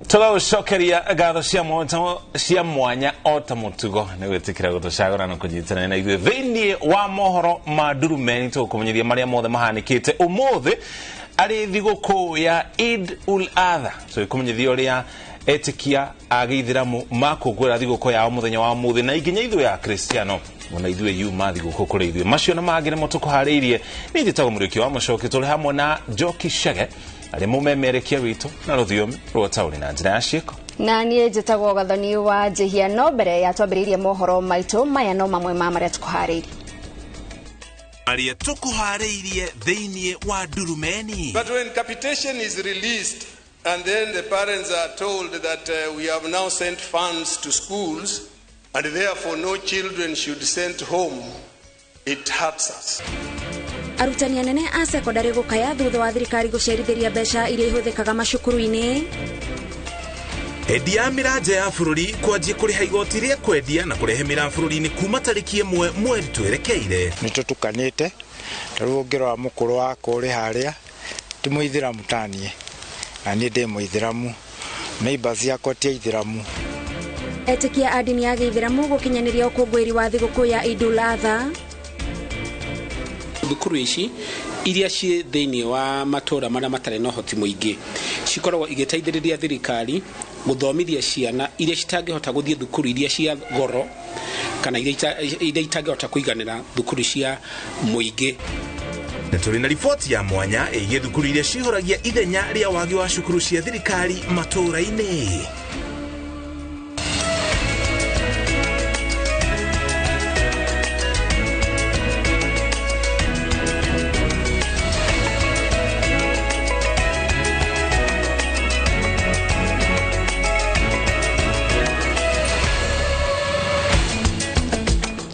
Tũgagũcokeria ngatho cia mwanya cia mwanya o ta mũtugo nĩ gwĩtĩkĩra gũtũcagũra na kũnyitanĩra na ithuĩ thĩinĩ wa mohoro ma ndurumeni. Tũgũkũmenyithia marĩa mothe mahanĩkĩte ũmũthĩ arĩ thigũkũ ya Eid ul Adha. Tũgĩkũmenyithia ũrĩa etĩkia a gĩithĩramu makũngũĩra thigũkũ yao mũthenya wa ũmũthĩ, na nginya ithuĩ a Kristiano ona ithuĩ yuma thigũkũ kũrĩ ithuĩ. Macio na mangĩ nĩmo tũkũharĩirie. Niĩ njĩtagwo Mũrĩki wa Mũcoki, tũrĩ hamwe na Njoki Chege arĩ mũmemerekia witũ na rũthiomi rwa taũni na njĩra ya ciĩko. Na niĩ njĩtagwo Gathoni wa Njĩhia. No mbere ya twambĩrĩirie mohoro maitũ maya, no mamwe ma marĩa tũkũharĩirie. Marĩa tũkũharĩirie thĩinĩ wa ndurumeni. But when capitation is released and then the parents are told that we have now sent funds to schools and therefore no children should send home, it hurts us. Arutani anene a sekondari gũkaya thutha wa thirikari gũcerithĩria mbeca iria ihũthĩkaga macukuru-inĩ. Endia a mĩranja ya bũrũri kwanjia kũrĩha igoti rĩa kwendia na kũrehe mĩraa bũrũri-inĩ kuma tarĩki 1 mweri twerekeire. Nĩ tũtukanĩte, ta rĩu ũngĩrora mũkũrũ wakwa ũrĩ harĩa ti mũithĩramu taniĩ, na niĩ ndĩ mũithĩramu, neighbors ciakwa ti aithĩramu. Etĩkia a ndini ya gĩithĩramu gũkinyanĩria ũkũngũĩri wa thigũkũ ya Idul Adha. Thukuru ici iria ciĩ thĩinĩ wa matũra marĩa matarĩ na ũhoti mũingĩ cikoragwo igĩteithĩrĩria thirikari gũthomithia ciana iria citangĩhota gũthiĩ thukuru iria cia goro kana iria itangĩhota kũiganĩra thukuru cia mũingĩ. Na tũrĩ na riboti ya mwanya ĩgiĩ thukuru iria cihũragia ithenya rĩa wagi wa cukuru cia thirikari matũra-inĩ.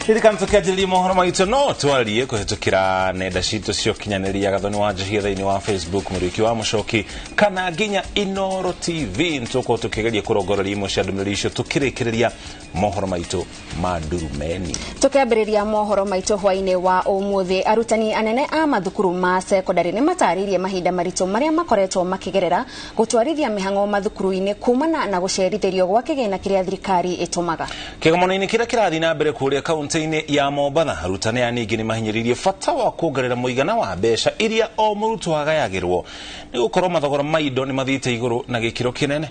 Ririkana tũkĩanjĩrĩria mohoro maitũ no twarie kũhĩtũkĩra nenda citũ cia ũkinyanĩria, Gathoni wa Njĩhia thĩinĩ wa Facebook, Mũrĩki wa Mũcoki, kana nginya Inoro TV. Nĩtũgũkorwo tũkĩgeria kũrongoreria imwe cia ndũmĩrĩri icio tũkĩrĩkĩrĩria mohoro maitũ ma ndurumeni. Tũkĩambĩrĩria mohoro maitũ hwainĩ wa ũmũthĩ, arutani anene a mathukuru ma sekondari nĩ matarĩirie mahinda maritũ marĩa makoretwo makĩgerera gũtwarithia mĩhang'o mathukuru-inĩ kumana na gũcerithĩrio gwa kĩgĩna kĩrĩa thirikari ĩtũmaga. Kĩgomano-inĩ kĩrĩa kĩrathiĩ na mbere kũrĩa kaunti-inĩ ya Mombatha, arutani aya ningĩ nĩ mahinyĩrĩirie bata wa kuongerera mũigana wa mbeca iria o mũrutwo agayagĩrwo nĩ gũkorwo mathogora ma indo nĩ mathiĩte igũrũ na gĩkĩro kĩnene.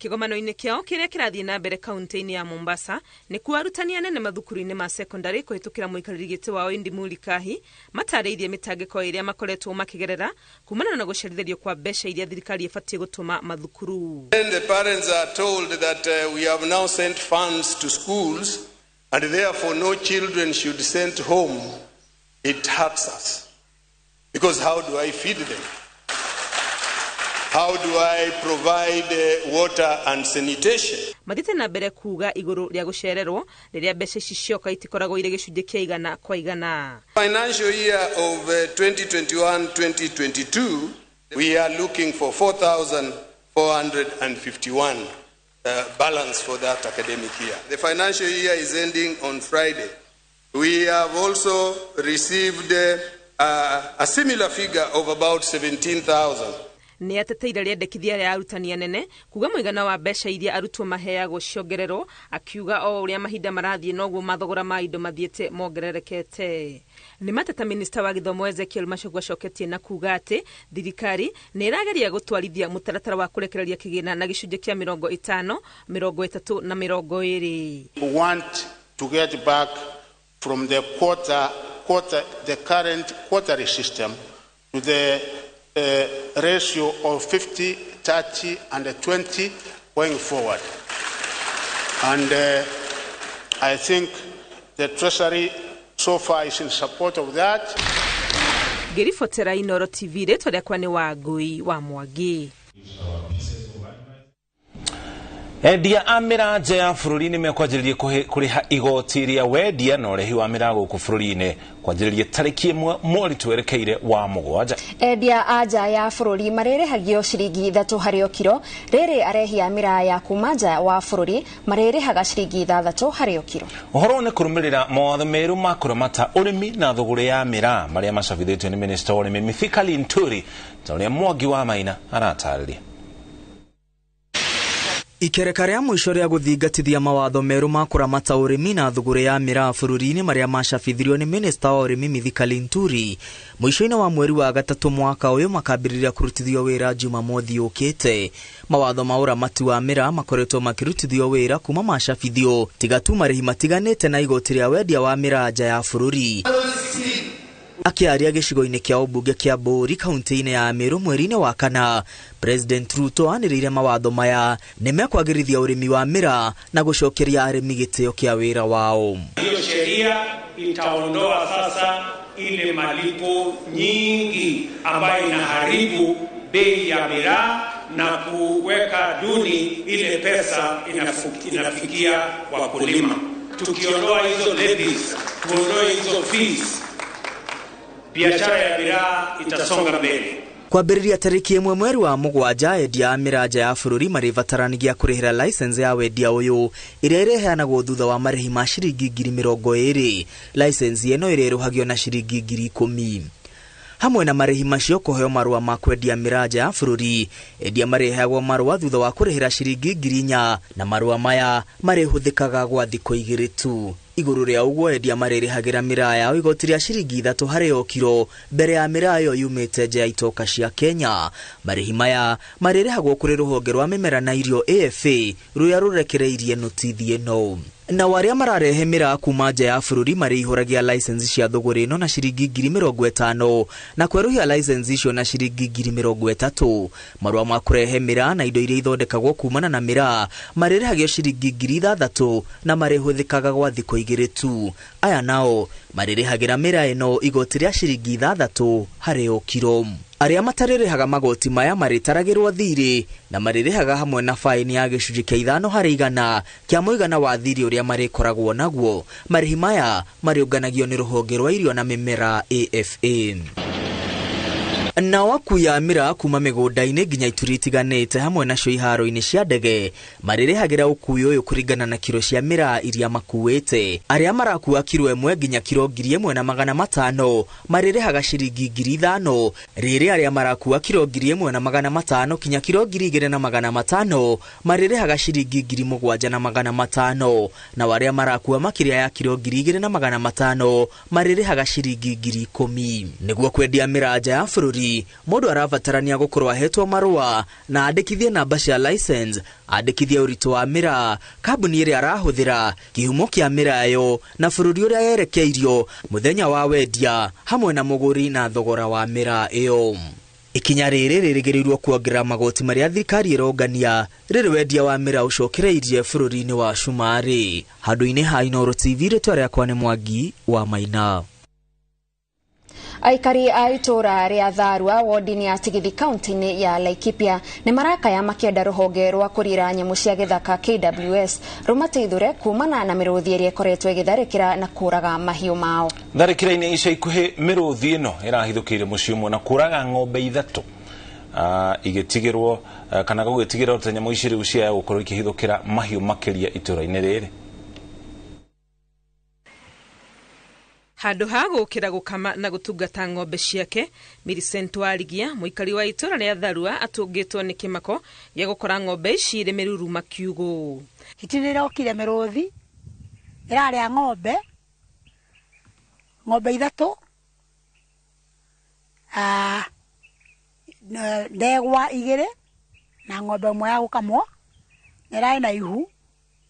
Kĩgomano-inĩ kĩao kĩrĩa kĩrathiĩ na mbere kaunti-inĩ ya Mombasa nĩkuo arutani anene mathukuru-inĩ ma sekondari kũhĩtũkĩra mũikarĩri gĩtĩ wao Indi Mulikahi matarĩirie mĩtangĩko ĩrĩa makoretwo makĩgerera kumana na gũcerithĩrio kwa mbeca iria thirikari ĩbatiĩ gũtũma mathukuru. Then the parents are told that we have now sent funds to schools and therefore no children should send home, it hurts us. Because how do I feed them? How do I provide water and sanitation? Mathiĩte na mbere kuga igũrũ rĩa gũcererwo rĩrĩa mbeca ici cioka itikoragwo irĩ gĩcunjĩ kĩa igana kwa igana. Financial year of 2021-2022, we are looking for 4,451 balance for that academic year. The financial year is ending on Friday. We have also received a similar figure of about 17,000. Nĩ ateteire rĩendekithia rĩa arutani anene kuga mũigana wa mbeca iria arutwo maheagwo ciongererwo, akiuga o ũrĩa mahinda marathiĩ noguo mathogora ma indo mathiĩte mongererekete. Nĩ mateta minista wa gĩthomo Ezekiel Machogu acoketie na kuga atĩ thirikari nĩ ĩrageria gũtwarithia mũtaratara wa kũrekereria kĩgĩna na gĩcunjĩ kĩa 50, 30 na 20. We want to get back from the the current quarterly system to the ratio of 50, 30, and 20 going forward. And I think the Treasury so far is in support of that. Ngĩribotera Inoro TV, rĩtwa rĩakwa nĩ Wangũi wa Mwangi. Endia a miraa nja ya bũrũri nĩ mekwanjĩrĩria kũrĩha igoti rĩa wendia na ũrehi wa miraa gũkũ bũrũri-inĩ kwanjĩrĩria tarĩki 1 mweri twerekeire wa mũgwanja. Endia a nja ya bũrũri marĩrĩhagio ciringi 3 harĩ o kiro, rĩrĩ arehi a miraa ya kuma nja wa bũrũri marĩrĩhaga ciringi 6 harĩ o kiro. Ũhoro nĩ kũrũmĩrĩra mawatho merũ ma kũramata ũrĩmi na thũgũrĩ ya miraa marĩa macabithĩtio nĩ minista wa ũrĩmi Mithika Linturi, ta ũrĩa Mwangi wa Maina aratarĩria. Ikereka rĩa mũico rĩa gũthingatithia mawatho merũ ma kũramata ũrĩmi na thũgũrĩ ya miraa bũrũri-inĩ marĩa macabithirio nĩ minista wa ũrĩmi Mithika Linturi mũico-inĩ wa mweri wa 3 mwaka ũyũ makambĩrĩria kũrutithio wĩra Jumamothi yũkĩte. Mawatho ma ũramati wa miraa makoretwo makĩrutithio wĩra kuma macabithio tiga tu marĩhi matiganĩte na igoti rĩa wendia wa miraa nja ya bũrũri. Akĩaria gĩcigo-inĩ kĩa ũmbunge kĩa Bũũri kaunti-inĩ ya Meru mweri-inĩ wa 4, President Ruto anĩrĩire mawatho maya nĩ mekwagĩrithia ũrĩmi wa miraa na gũcokeria arĩmi gĩtĩo kĩa wĩra wao. Hiyo sheria itaondoa sasa ile malipo nyingi ambayo inaharibu bei ya miraa na kuweka duni ile pesa inafikia wakulima. Tukiondoa hizo levies, tuondoe hizo fees, biashara ya miraa itasonga mbele. Kwambĩrĩria tarĩki 1 mweri wa 7, endia a miraa nja ya bũrũri marĩbataranagia kũrĩhĩra license ya wendia ũyũ ĩrĩa ĩrĩheanagwo thutha wa marĩhi ma ciringi 20,000. License ĩno ĩrĩrũhagio na ciringi 10,000. Hamwe na marĩhi macio kũheo marũa ma kwendia miraa nja ya bũrũri, endia marĩheagwo marũa thutha wa kũrĩhĩra ciringi 4,000 na marũa maya marĩhũthĩkaga gwa thikũ 2 tu. Igũrũ rĩa ũguo endia marĩrĩhagĩra miraa yao igoti rĩa ciringi 3 harĩ o kiro mbere ya miraa ĩyo yumĩte nja ya itoka cia Kenya. Marĩhi maya marĩrĩhagwo kũrĩ rũhonge rwa mĩmera na irio AFA rũrĩa rũrekereirie notithi ĩno. Na arĩa mararehe miraa kuma nja ya bũrũri marĩihũragia license cia thũgũrĩ ĩno na ciringi 50,000 na kwerũhia license icio na ciringi 30,000. Marũa ma kũrehe miraa na indo iria ithondekagwo kumana na miraa marĩrĩhagio ciringi 6,000 na marĩhũthĩkaga gwa thikũ 2 tu. Aya nao marĩrĩhagĩra miraa ĩno igoti rĩa ciringi 6 harĩ o kiro. Arĩa matarĩrĩhaga magoti maya marĩtaragĩrwo thirĩ na marĩrĩhaga hamwe na faini ya gĩcunjĩ kĩa 5 harĩ igana kĩa mũigana wa thirĩ ũrĩa marĩkoragwo naguo. Marĩhi maya marĩũnganagio nĩ rũhonge rwa irio na mĩmera AFA. Nao akui a miraa kuma mĩgũnda-inĩ nginya ituri itiganĩte hamwe nacio iharo-inĩ cia ndege marĩrĩhagĩra ũkui ũyũ kũringana na kiro cia miraa iria makuĩte. Arĩa marakua kiro 1 nginya kiro 1,500 marĩrĩhaga ciringi 5,000, rĩrĩ arĩa marakua kiro 1,500 kinya kiro 2,500 marĩrĩhaga ciringi 7,500, na arĩa marakua makĩria ya kiro 2,500 marĩrĩhaga ciringi 10,000. Nĩguo kwendia miraa nja ya bũrũri mũndũ arabatarania gũkorwo ahetwo marũa na andĩkithie namba cia license, andĩkithie ũritũ wa miraa, kambuni ĩrĩa arahũthĩra, kĩhumo kĩa miraa ĩyo na bũrũri ũrĩa yerekeirio, mũthenya wa wendia hamwe na mũgũri na thogora wa miraa ĩyo. Ikinya rĩrĩ rĩrĩgĩrĩirwo kuongerera magoti marĩa thirikari ĩrongania rĩrĩ wendia wa miraa ũcokereirie bũrũri-inĩ wa Cumarĩ. Handũ-inĩ ha Inooro TV, rĩtwa rĩakwa nĩ Mwangi wa Maina. Aikari a itũra rĩa Tharua wodi-inĩ ya Tigithi kaunti-inĩ ya Laikipia nĩ marakaya makĩenda rũhonge rwa kũrira nyamũ cia gĩthaka KWS rũmateithũre kumana na mĩrũthi ĩrĩa ĩkoretwo ĩgĩtharĩkĩra na kũraga mahiũ mao. Tharĩkĩra-inĩ ica ikuhĩ mĩrũthi ĩno ĩrahithũkĩire mũciĩ ũmwe na kũraga ng'ombe 3 igĩtigĩrwo kana gũgĩtigĩrwo ta nyamũ ici rĩu ciaya gũkorwo ikĩhithũkĩra mahiũ makĩria itũra-inĩ rĩrĩ. Handũ ha gũkĩra gũkama na gũtungata ng'ombe ciake, Millicent Warigia, mũikari wa itũra rĩa Tharua, atũngĩtwo nĩ kĩmako gĩa gũkora ng'ombe ici irĩ mĩruruma kiugũ. Hiti nĩrokire mĩrũthi ĩrarĩa ng'ombe 3, ndegwa 2 na ng'ombe 1 ya gũkamwo, ĩrarĩ na ihu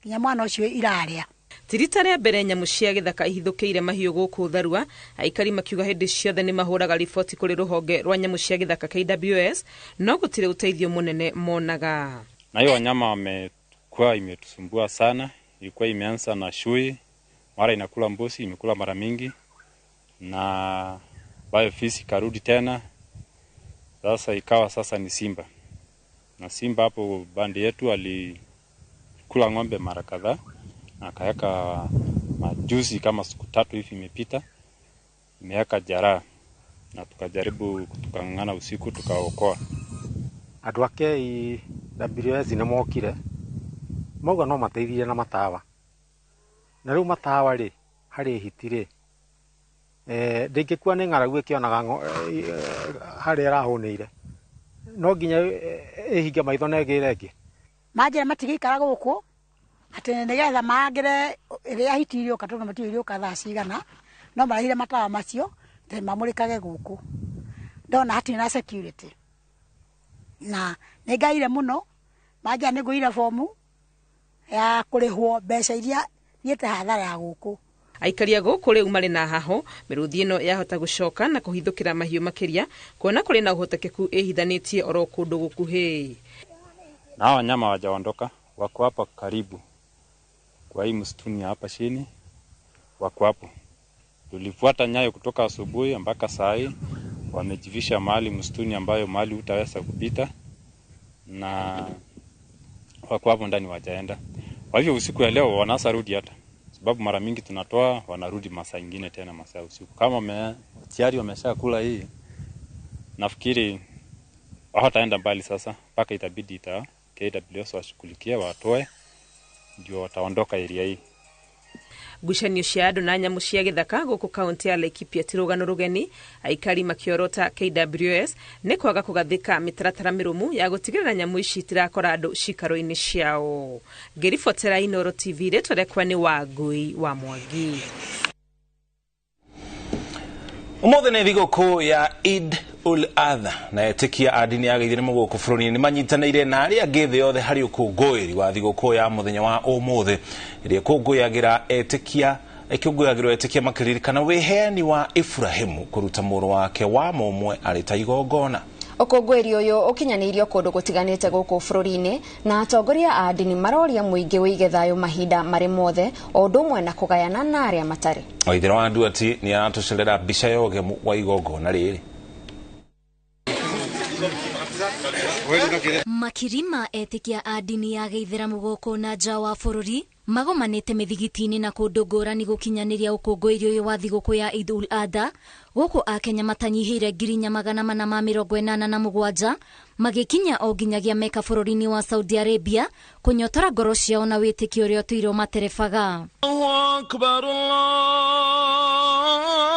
nginya mwana ũcio irarĩa. Ti rita rĩa mbere nyamũ cia gĩthaka ihithũkĩire mahiũ gũkũ Tharua, aikari makiuga hĩndĩ ciothe nĩ mahũraga riboti kũrĩ rũhonge rwa nyamũ cia gĩthaka KWS, no gũtirĩ ũteithio mũnene monaga. Na hiyo wanyama wamekuwa imetusumbua sana, ilikuwa imeanza na shui, mara inakula mbuzi, imekula mara mingi, na bayo fisi karudi tena, sasa ikawa sasa ni simba. Na simba hapo bandi yetu Imekula ng'ombe mara kadhaa na akaweka majuzi kama siku 3 hivi imepita, imeweka jeraha na tukajaribu tukang'ang'ana usiku tukaokoa. Andũ a KWS nĩ mokire mauga no mateithie na matawa, na rĩu matawa rĩ harĩ hiti rĩ ndĩngĩkua nĩ ng'aragu ĩkĩonaga harĩa ĩrahũnĩire, no nginya ĩhinge maitho na ĩgĩre ĩngĩ. Manjĩra matigĩikara gũkũ atĩ nĩgetha mangĩre ĩrĩa hiti iriũka, tondũ matiũĩ iriũka thaa cigana, no marehire matawa macio atĩ mamũrĩkage gũkũ. Ndona hatirĩ na security na nĩ ngaire mũno, manjĩra nĩ ngũire bomu ya kũrĩhwo mbeca iria thiĩte hathara ya gũkũ. Aikari a gũkũ rĩu marĩ na haho mĩrũthi ĩno yahota gũcoka na kũhithũkĩra mahiũ makĩria, kuona kũrĩ na ũhotekeku ĩhithanĩtie oro kũndũ gũkuhĩ. Na hawa wanyama hawajaondoka, wako hapa karibu kwa hii msituni hapa chini, wako hapo. Tulifuata nyayo kutoka asubuhi mpaka saa hii, wamejivisha mahali msituni ambayo mahali hutaweza kupita, na wako hapo ndani wajaenda. Kwa hivyo usiku ya leo wanasa rudi hata, sababu mara mingi tunatoa wanarudi masaa ingine tena masaa usiku. Kama tayari wameshakula hii, nafikiri hawataenda mbali sasa mpaka itabidi KWS washughulikie watoe, ndio wataondoka area hii. Ngucanio cia andũ na nyamũ cia gĩthaka gũkũ kaunti ya Laikipia ti rũgano rũgeni, aikari makĩorota KWS nĩ kwaga kũgathĩka mĩtaratara mĩrũmu ya gũtigĩrĩra nyamũ ici itirakora andũ cikaro-inĩ ciao. Ngĩribotera Inooro TV, rĩtwa rĩakwa nĩ Wangui wa Mwangi. Ũmũthĩ nĩ thigũkũ ya Eid ul Adha na etĩkia a ndini ya gĩithĩramu gũkũ bũrũri-inĩ nĩmanyitanĩire na arĩa angĩ thĩ yothe harĩ ũkũngũĩri wa thigũkũ ya mũthenya wa ũmũthĩ ĩrĩa ĩkũngũyagĩra etĩkia ĩkũngũyagĩrwo etĩkia makĩririkana wĩheani wa Ibrahimu kũruta mũrũ wake wa mũmwe arĩ ta igongona. Ũkũngũĩri ũyũ ũkinyanĩirio kũndũ gũtiganĩte gũkũ bũrũri-inĩ na atongoria a ndini maroria mũingĩ wĩige thayũ mahinda marĩ mothe o ũndũ ũmwe na kũgayana na arĩa matarĩ. Waithera wa Nduati nĩ aratũcerera mbica ya ũgemu wa igongona rĩrĩ. Makirima etĩkia a ndini ya gĩithĩramu gũkũ na nja wa bũrũri magomanĩte mĩthigiti-inĩ na kũndũ ngũrani gũkinyanĩria ũkũngũĩri ũyũ wa thigũkũ ya Eid ul Adha gũkũ akenya matanyihĩire 487 magĩkinya o nginyagia Meka bũrũri-inĩ wa Saudi Arabia kũnyotora ngoro ciao na wĩtĩkio ũrĩa ũtũire materebaga.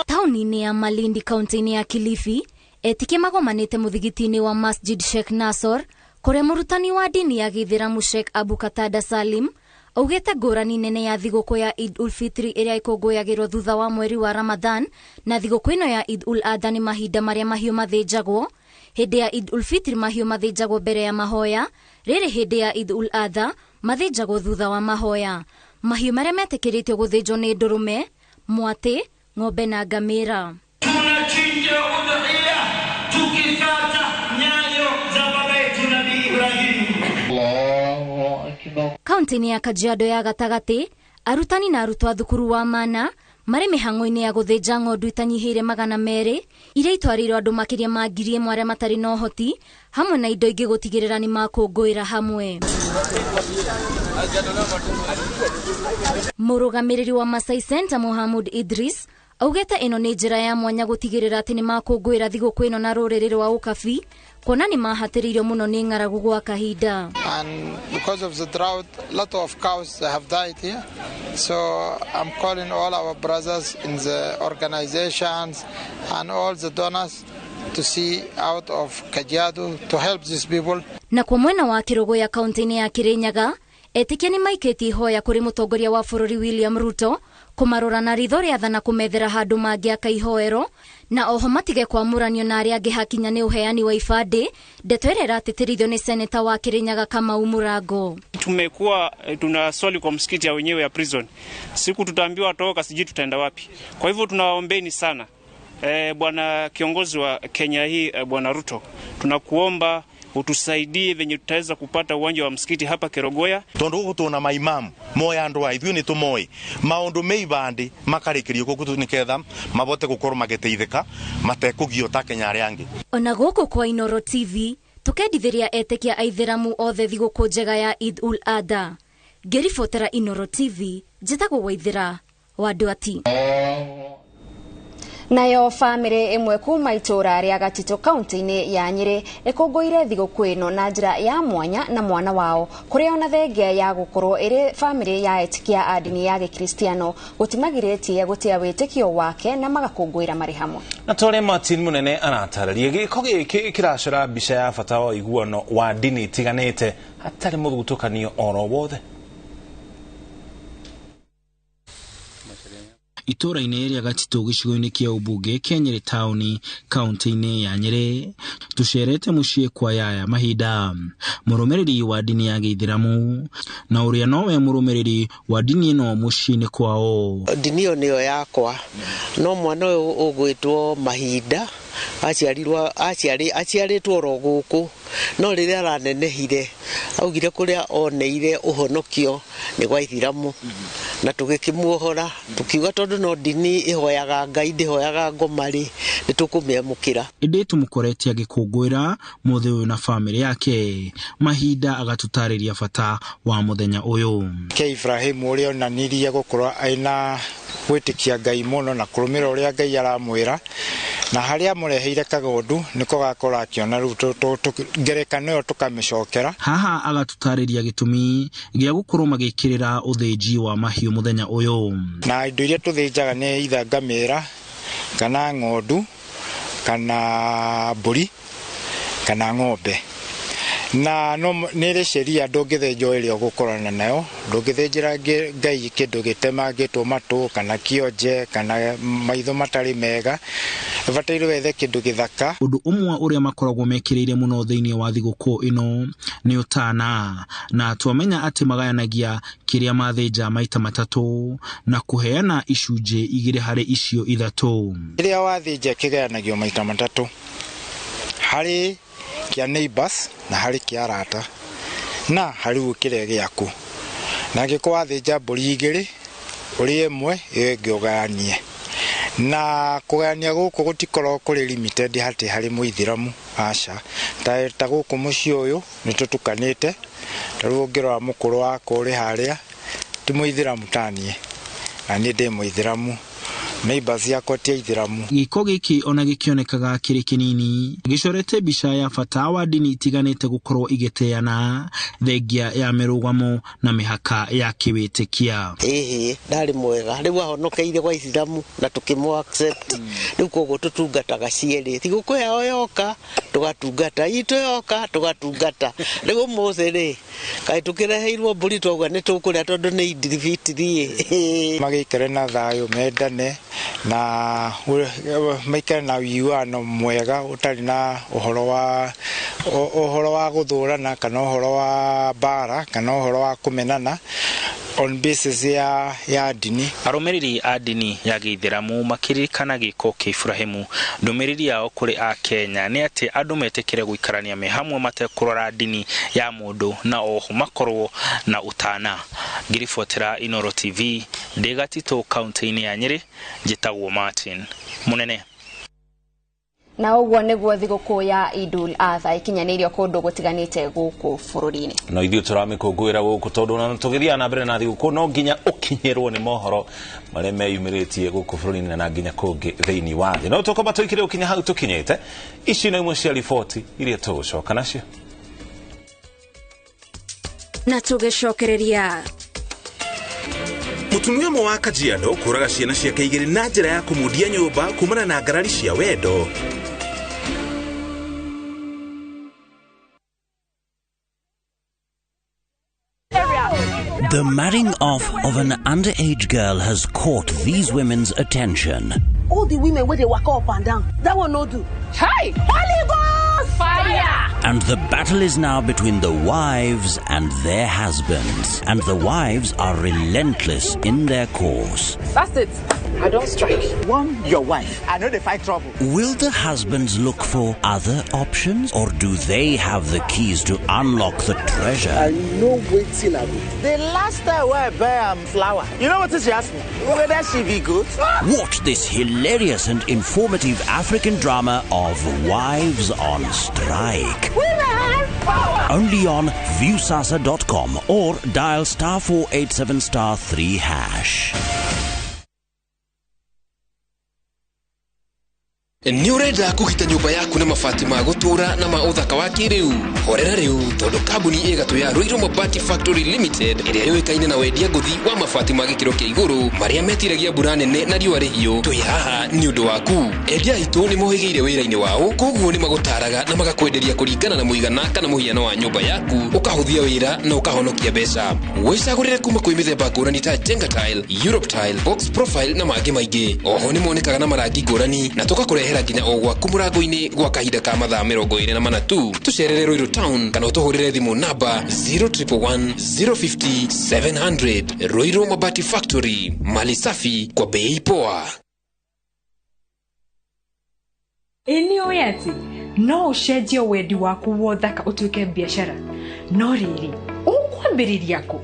Taũni-inĩ ya Malindi kaunti-inĩ ya Kilifi etĩkia magomanĩte mũthigiti-inĩ wa Masjid Sheikh Nasor kũrĩa mũrutani wa ndini ya gĩithĩramu Sheikh Abu Katada Salim augĩte ngũrani nene ya thigũkũ ya Eid ul Fitri ĩrĩa ĩkũngũyagĩrwo thutha wa mweri wa Ramadhan na thigũkũ ĩno ya Eid ul Adha nĩ mahinda marĩa mahiũ mathĩnjagwo. Hĩndĩ ya Eid ul Fitri mahiũ mathĩnjagwo mbere ya mahoya, rĩrĩ hĩndĩ ya Eid ul Adha mathĩnjagwo thutha wa mahoya. Mahiũ marĩa metĩkĩrĩtio gũthĩnjwo nĩ ndũrũme, mwatĩ, ng'ombe na ngamĩra. Tunachinja udhiya tukifuata nyayo za baba yetu Nabii Ibrahim. Kaunti-inĩ ya Kajiado ya gatagatĩ, arutani na arutwo a thukuru wa Mana marĩ mĩhang'o-inĩ ya gũthĩnja ng'ondu itanyihĩire 200 iria itwarĩirwo andũ makĩria ma 1000 arĩa matarĩ na ũhoti hamwe na indo ingĩ gũtigĩrĩra nĩ makũngũĩra hamwe. Mũrũgamĩrĩri wa Masai Center Mohamud Idris augĩte ĩno nĩ njĩra ya mwanya gũtigĩrĩra atĩ nĩ makũngũĩra thigũkũ ĩno na rũrĩrĩ rwa ũkabi kuona nĩ mahatĩrĩirio mũno nĩ ng'aragu gwa kahinda. And because of the drought, a lot of cows have died here. So I'm calling all our brothers in the organizations and all the donors to see out of Kajiado to help these people. Na kwa mwena wa Kĩrũgũya kaunti-inĩ ya Kĩrĩnyaga, etĩkia nĩ maikĩtie ihoya kũrĩ mũtongoria wa bũrũri William Ruto kũmarora na ritho rĩa tha na kũmethera handũ mangĩaka ihoero na oho matige kwamũranio na arĩa angĩ hakinya nĩ ũheani wa ibandĩ, ndeto ĩrĩa ĩratĩtĩrithio nĩ seneta wa Kĩrĩnyaga Kamau Mũrango. Tumekuwa tunaswali kwa msikiti ya wenyewe ya prison, siku tutaambiwa toka, sijui tutaenda wapi. Kwa hivyo tunawaombeni sana bwana kiongozi wa Kenya hii bwana Ruto, tunakuomba utusaidie venye tutaweza kupata uwanja wa msikiti hapa Kerogoya. Tondu guku tuna maimamu moya andu a ithuĩ nĩ tũmoĩ maũndũ me ibandĩ makarĩkĩrio gũkũ nĩketha mabote gũkorwo magĩteithĩka matekũgio ta Kenya arĩa angĩ. Ona gũkũ kwa Inooro TV tũkendithĩria etĩkia aithĩramu othe thigũkũ njega ya Eid ul Adha. Ngĩribotera Inoro TV, njĩtagwo Waithĩra wa Ndwati. Nayo bamĩrĩ ĩmwe kuma itũũra rĩa Gatitũ kaunti-inĩ ya Nyĩrĩ ĩkũngũĩire thigũkũ ĩno na njĩra ya mwanya na mwana wao, kũrĩa ona thengia ya gũkorwo ĩrĩ bamĩrĩ ya etĩkia a ndini ya gĩkristiano gũtimagirĩtie gũtĩa wĩtĩkio wake na magakũngũĩra marĩ hamwe. Na tore Martin Munene aratarĩria gĩko gĩkĩ kĩracora mbica ya bata wa ũiguano wa ndini itiganĩte hatarĩ mũthutũkanio oro wothe. Itũũra-inĩ rĩa Gatitũ gĩcigo-inĩ kĩa ũmbunge kĩa Nyĩrĩ taũni kaunti-inĩ ya Nyĩrĩ, tũcerete mũciĩ kwa Yaya Mahinda, mũrũmĩrĩri wa ndini ya gĩithĩramu na ũrĩa nowe mũrũmĩrĩri wa ndini ĩno mũciĩ-inĩ kwao. Ndini ĩyo nĩyo yakwa, no mwana ũyũ ũgwĩtwo Mahinda aciarĩtwo oro gũkũ, no rĩrĩa aranenehire augire kũrĩa oneire ũhonokio nĩ gwa ithiramu, na tũgĩkĩmuohora tũkiuga tondũ no ndini ĩhoyaga Ngai ndĩhoyaga ngoma rĩ, nĩ tũkũmĩamũkĩra. Ĩndĩ tũmũkorete agĩkũngũĩra mũthĩ ũyũ na bamĩrĩ yake. Mahinda agatũtarĩria bata wa mũthenya ũyũ. Ke Ibrahimu ũrĩa onanirie gũkorwo aina gwĩtĩkia Ngai mũno na kũrũmĩrĩra ũrĩa Ngai aramwĩra, na harĩa amũreheire kagondu nĩko gakorwo akĩona rĩu ngerekano ĩyo tũkamĩcokera. Haha agatũtarĩria gĩtũmi gĩa gũkorwo magĩkĩrĩra ũthĩnji wa mahiũ mũthenya ũyũ. Na indo iria tũthĩnjaga nĩ either ngamĩra kana ng'ondu kana mbũri kana ng'ombe, na no nĩ ĩrĩ sheria ndũngĩthĩnjwo ĩrĩa ũgũkorana nayo, ndũngĩthĩnjĩra Ngai kĩndũ gĩtemangĩtwo matũ kana kĩonje kana maitho matarĩ mega, ũbataire wethe kĩndũ gĩthaka. Ũndũ ũmwe ũrĩa makoragwo mekĩrĩire mũno thĩinĩ wa thigũkũ ĩno nĩ ũtana, na twamenya atĩ magayanagia kĩrĩa mathĩnja maita matatũ na kũheana icunjĩ igĩrĩ harĩ icio ithatũ. Kĩrĩa wathĩnja kĩgayanagio maita matatũ, harĩ kĩa neighbors na harĩ kĩa arata na harĩ kĩrĩa gĩaku, na angĩkorwo wathĩnja mbũri igĩrĩ ũrĩe ĩmwe ĩyo ĩngĩ ũgayanie, na kũgayania gũkũ gũtikoragwo kũrĩ limited hatĩ harĩ mũithĩramu, aca. Ta gũkũ mũciĩ ũyũ nĩ tũtukanĩte, ta rĩu ũngĩrora mũkũrũ wakwa ũrĩ harĩa ti mũithĩramu taniĩ, na niĩ ndĩ mũithĩramu, neighbors yakwa ti aithĩramu. Gĩko gĩkĩ ona gĩkĩonekaga kĩrĩ kĩnini gĩcorete mbica ya bata wa ndini itiganĩte gũkorwo igĩteana thengia ya mĩrũgamo na mĩhaka ya kĩwĩtĩkia. Ĩhĩ ndarĩ mwega, rĩu ahonokeire gwa ithiramu na tũkĩmũ accept, rĩu koguo tũtungataga cierĩ, thigũkũ yao yoka tũgatungata, itũ yoka tũgatungata. Rĩu ũmũthĩ rĩ kaĩ tũkĩreheirwo mbũri twauga nĩ tũkũrĩa tondũ nĩ Idil-Fitri. Magĩikare na thayũ, mendane na maikare na ũiguano mwega ũtarĩ na ũhoro wa gũthũrana kana ũhoro wa mbara kana ũhoro wa kũmenana on basis ya ndini. Arũmĩrĩri a ndini ya gĩithĩramu makĩririkana gĩko kĩa Ibrahimu, ndũmĩrĩri yao kũrĩ a Kenya nĩ atĩ andũ metĩkĩre gũikarania me hamwe matekũrora ndini ya mũndũ na oho makorwo na ũtana. Ngĩribotera Inoro TV ndĩ Gatitũ kaunti-inĩ ya Nyĩrĩ, njĩtagwo Martin Munene. Na ũguo nĩguo thigũkũ ya Idul Adha ikinyanĩirio kũndũ gũtiganĩte gũkũ bũrũri-inĩ. No ithuĩ tũramĩkũngũĩra gũkũ tondũ ona tũgĩthiaga na mbere na thigũkũ no nginya ũkinyĩrwo nĩ mohoro marĩa meyumĩrĩtie gũkũ bũrũri-inĩ na nginya kũngĩ thĩinĩ wa thĩ. No tũkwamba tũikire gũkinya hau tũkinyĩte. Ici no imwe cia riboti iria tũgũcoka nacio. Na tũgĩcokereria Mũtumia ũmwe wa Kajiado kũraga ciana ciake igĩrĩ na njĩra ya kũmundia nyũmba kumana na ngarari cia wendo. The marrying off of an underage girl has caught these women's attention. All the women where they walk up and down, that one no do. Hey! Holy Ghost! Fire! And the battle is now between the wives and their husbands. And the wives are relentless in their course. That's it. I don't strike. One, your wife. I know they fight trouble. Will the husbands look for other options, or do they have the keys to unlock the treasure? I know waiting I will. The last time I buy flour, you know what she asked me? Whether she be good? Watch this hilarious and informative African drama of Wives on Strike. Women! Only on viusasa.com or dial star 487 star 3 hash. Nĩ ũrenda kũgita nyũmba yaku na mabati ma gũtũũra na ma ũthaka wa kĩrĩu? Horera rĩu, tondũ kambuni ĩgatũ ya Ruiru Mabati Factory Limited ĩrĩa yũĩkaine na wendia ngũthi wa mabati ma gĩkĩro kĩa igũrũ marĩa metiragia mbura nene na riũa rĩhiũ, twĩ haha nĩ ũndũ waku. Endia aitũ nĩ mohĩgĩire wĩra-inĩ wao, koguo nĩ magũtaraga na magakwenderia kũringana na mũigana kana mũhiano wa nyũmba yaku, ũkahũthia wĩra na ũkahonokia mbeca. Wĩcagũrĩre kuma kwĩ mĩthemba ngũrani ta Jenga Tile, Europe Tile, Box Profile na mangĩ maingĩ. Oho nĩ monekaga na marangi ngũrani na tũgakũrehera nginya o gwaku mũrango-inĩ gwa kahinda ka mathaa 24 tu. Tũcerere Ruiru Town kana ũtũhũrĩre thimũ namba 0111 050 700. Ruiru Mabati Factory, mali safi kwa bei poa. Ĩ nĩ ũĩ atĩ no ũcenjie wendi waku wa ũthaka ũtuĩke biacara, no rĩrĩ ũkwambĩrĩria kũ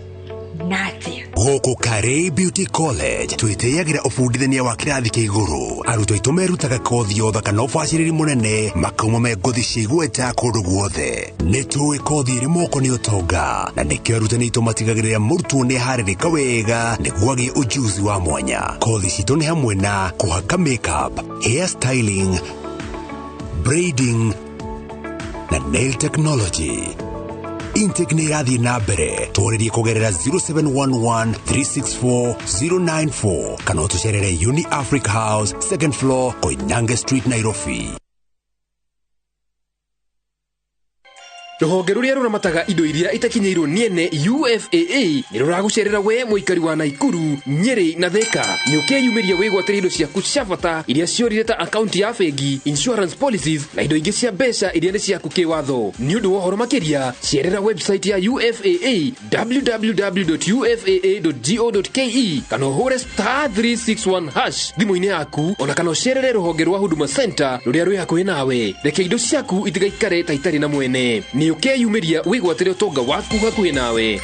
na atĩa? Gũkũ Karĩ Beauty College twĩtĩyagĩra ũbundithania wa kĩrathi kĩa igũrũ. Arutwo aitũ merutaga kothi ya ũthaka na ũbacĩrĩri mũnene, makauma me ngothi cia igweta kũndũ guothe. Nĩ tũĩ kothi ĩrĩ moko nĩ ũtonga, na nĩkĩo arutani aitũ matigagĩrĩra mũrutwo nĩ aharĩrĩka wega nĩguo agĩe ũjuzi wa mwanya. Kothi citũ nĩ hamwe na kũhaka makeup, hair styling, braiding na nail technology. Intake nĩ ĩrathiĩ na mbere. Twarĩrie kũgerera 0711 364 094 kana ũtũcerere Uni Africa House, second floor, Koinange Street, Nairobi. Rũhonge rũrĩa rũramataga indo iria itakinyĩirwo nĩ ene UFAA nĩ rũragũcerera we mũikari wa Naikuru, Nyeri na Thika. Nĩ ũkeyumĩria wĩgwatĩre indo ciaku cia bata iria ciorire ta akaunti ya bengi, insurance policies na indo ingĩ cia mbeca iria nĩ ciaku kĩwatho. Nĩ ũndũ wa ũhoro makĩria, cerera website ya UFAA www.ufaa.go.ke kana ũhũre star 361 hash thimũ-inĩ yaku, ona kana ũcerere rũhonge rwa Huduma Center rũrĩa rwĩ hakuhĩ nawe. Reke indo ciaku itigaikare ta itarĩ na mwene. Nĩ ũkeyumĩria wĩgwatĩre ũtonga waku hakuhĩ nawe.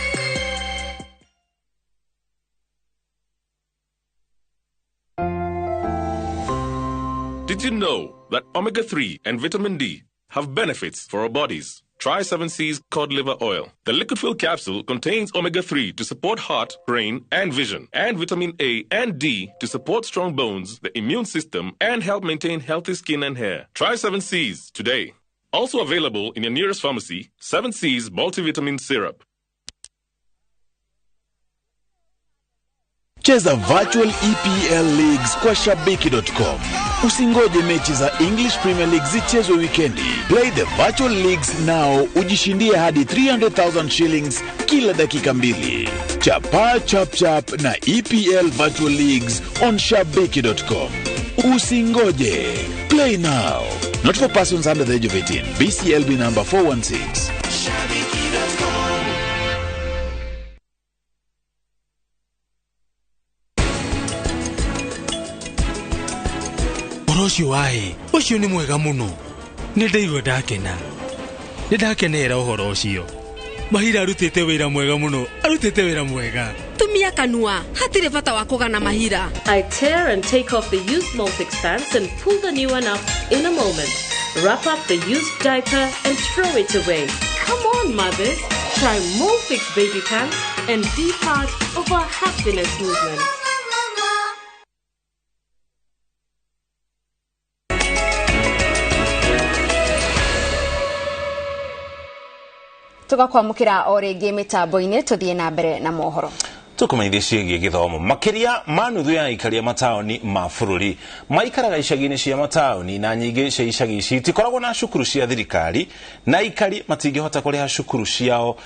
Did you know that omega-3 and vitamin D have benefits for our bodies? Try 7C's cod liver oil. The liquid fill capsule contains omega-3 to support heart, brain, and vision, and vitamin A and D to support strong bones, the immune system, and help maintain healthy skin and hair. Try 7C's today. Also available in your nearest pharmacy, 7C's multivitamin syrup. Cheza virtual EPL leagues kwa shabiki.com. Usingoje mechi za English Premier League zichezwe wikendi. Play the virtual leagues now, ujishindie hadi 300,000 shillings kila dakika mbili. Chapa chap chap na EPL virtual leagues on shabiki.com. Usingoje. Play now. Not for persons under the age of 18. BCLB number 416. Ũhoro ũcio waĩ ũcio nĩ mwega mũno. Nĩ ndaigua ndakena. Nĩ ndakenera ũhoro ũcio. Mahira arutĩte wĩra mwega mũno. Arutĩte wĩra mwega. Tumia kanua. Hatirĩ bata wa kũgana mahira. I tear and take off the used Molfix pants and pull the new one up in a moment. Wrap up the used diaper and throw it away. Come on, mothers. Try Molfix baby pants and be part of our happiness movement. Tugakwamukira o rĩngĩ mĩtambo-inĩ tũthiĩ na mbere na mohoro. Tũkũmenyithia ciĩgiĩ gĩthomo makĩria ma nuthu ya aikaria mataũni ma bũrũri maikaraga icagi-inĩ cia mataũni na nyingĩ cia icagi ici itikoragwo na cukuru cia thirikari na aikari matingĩhota kũrĩha cukuru ciao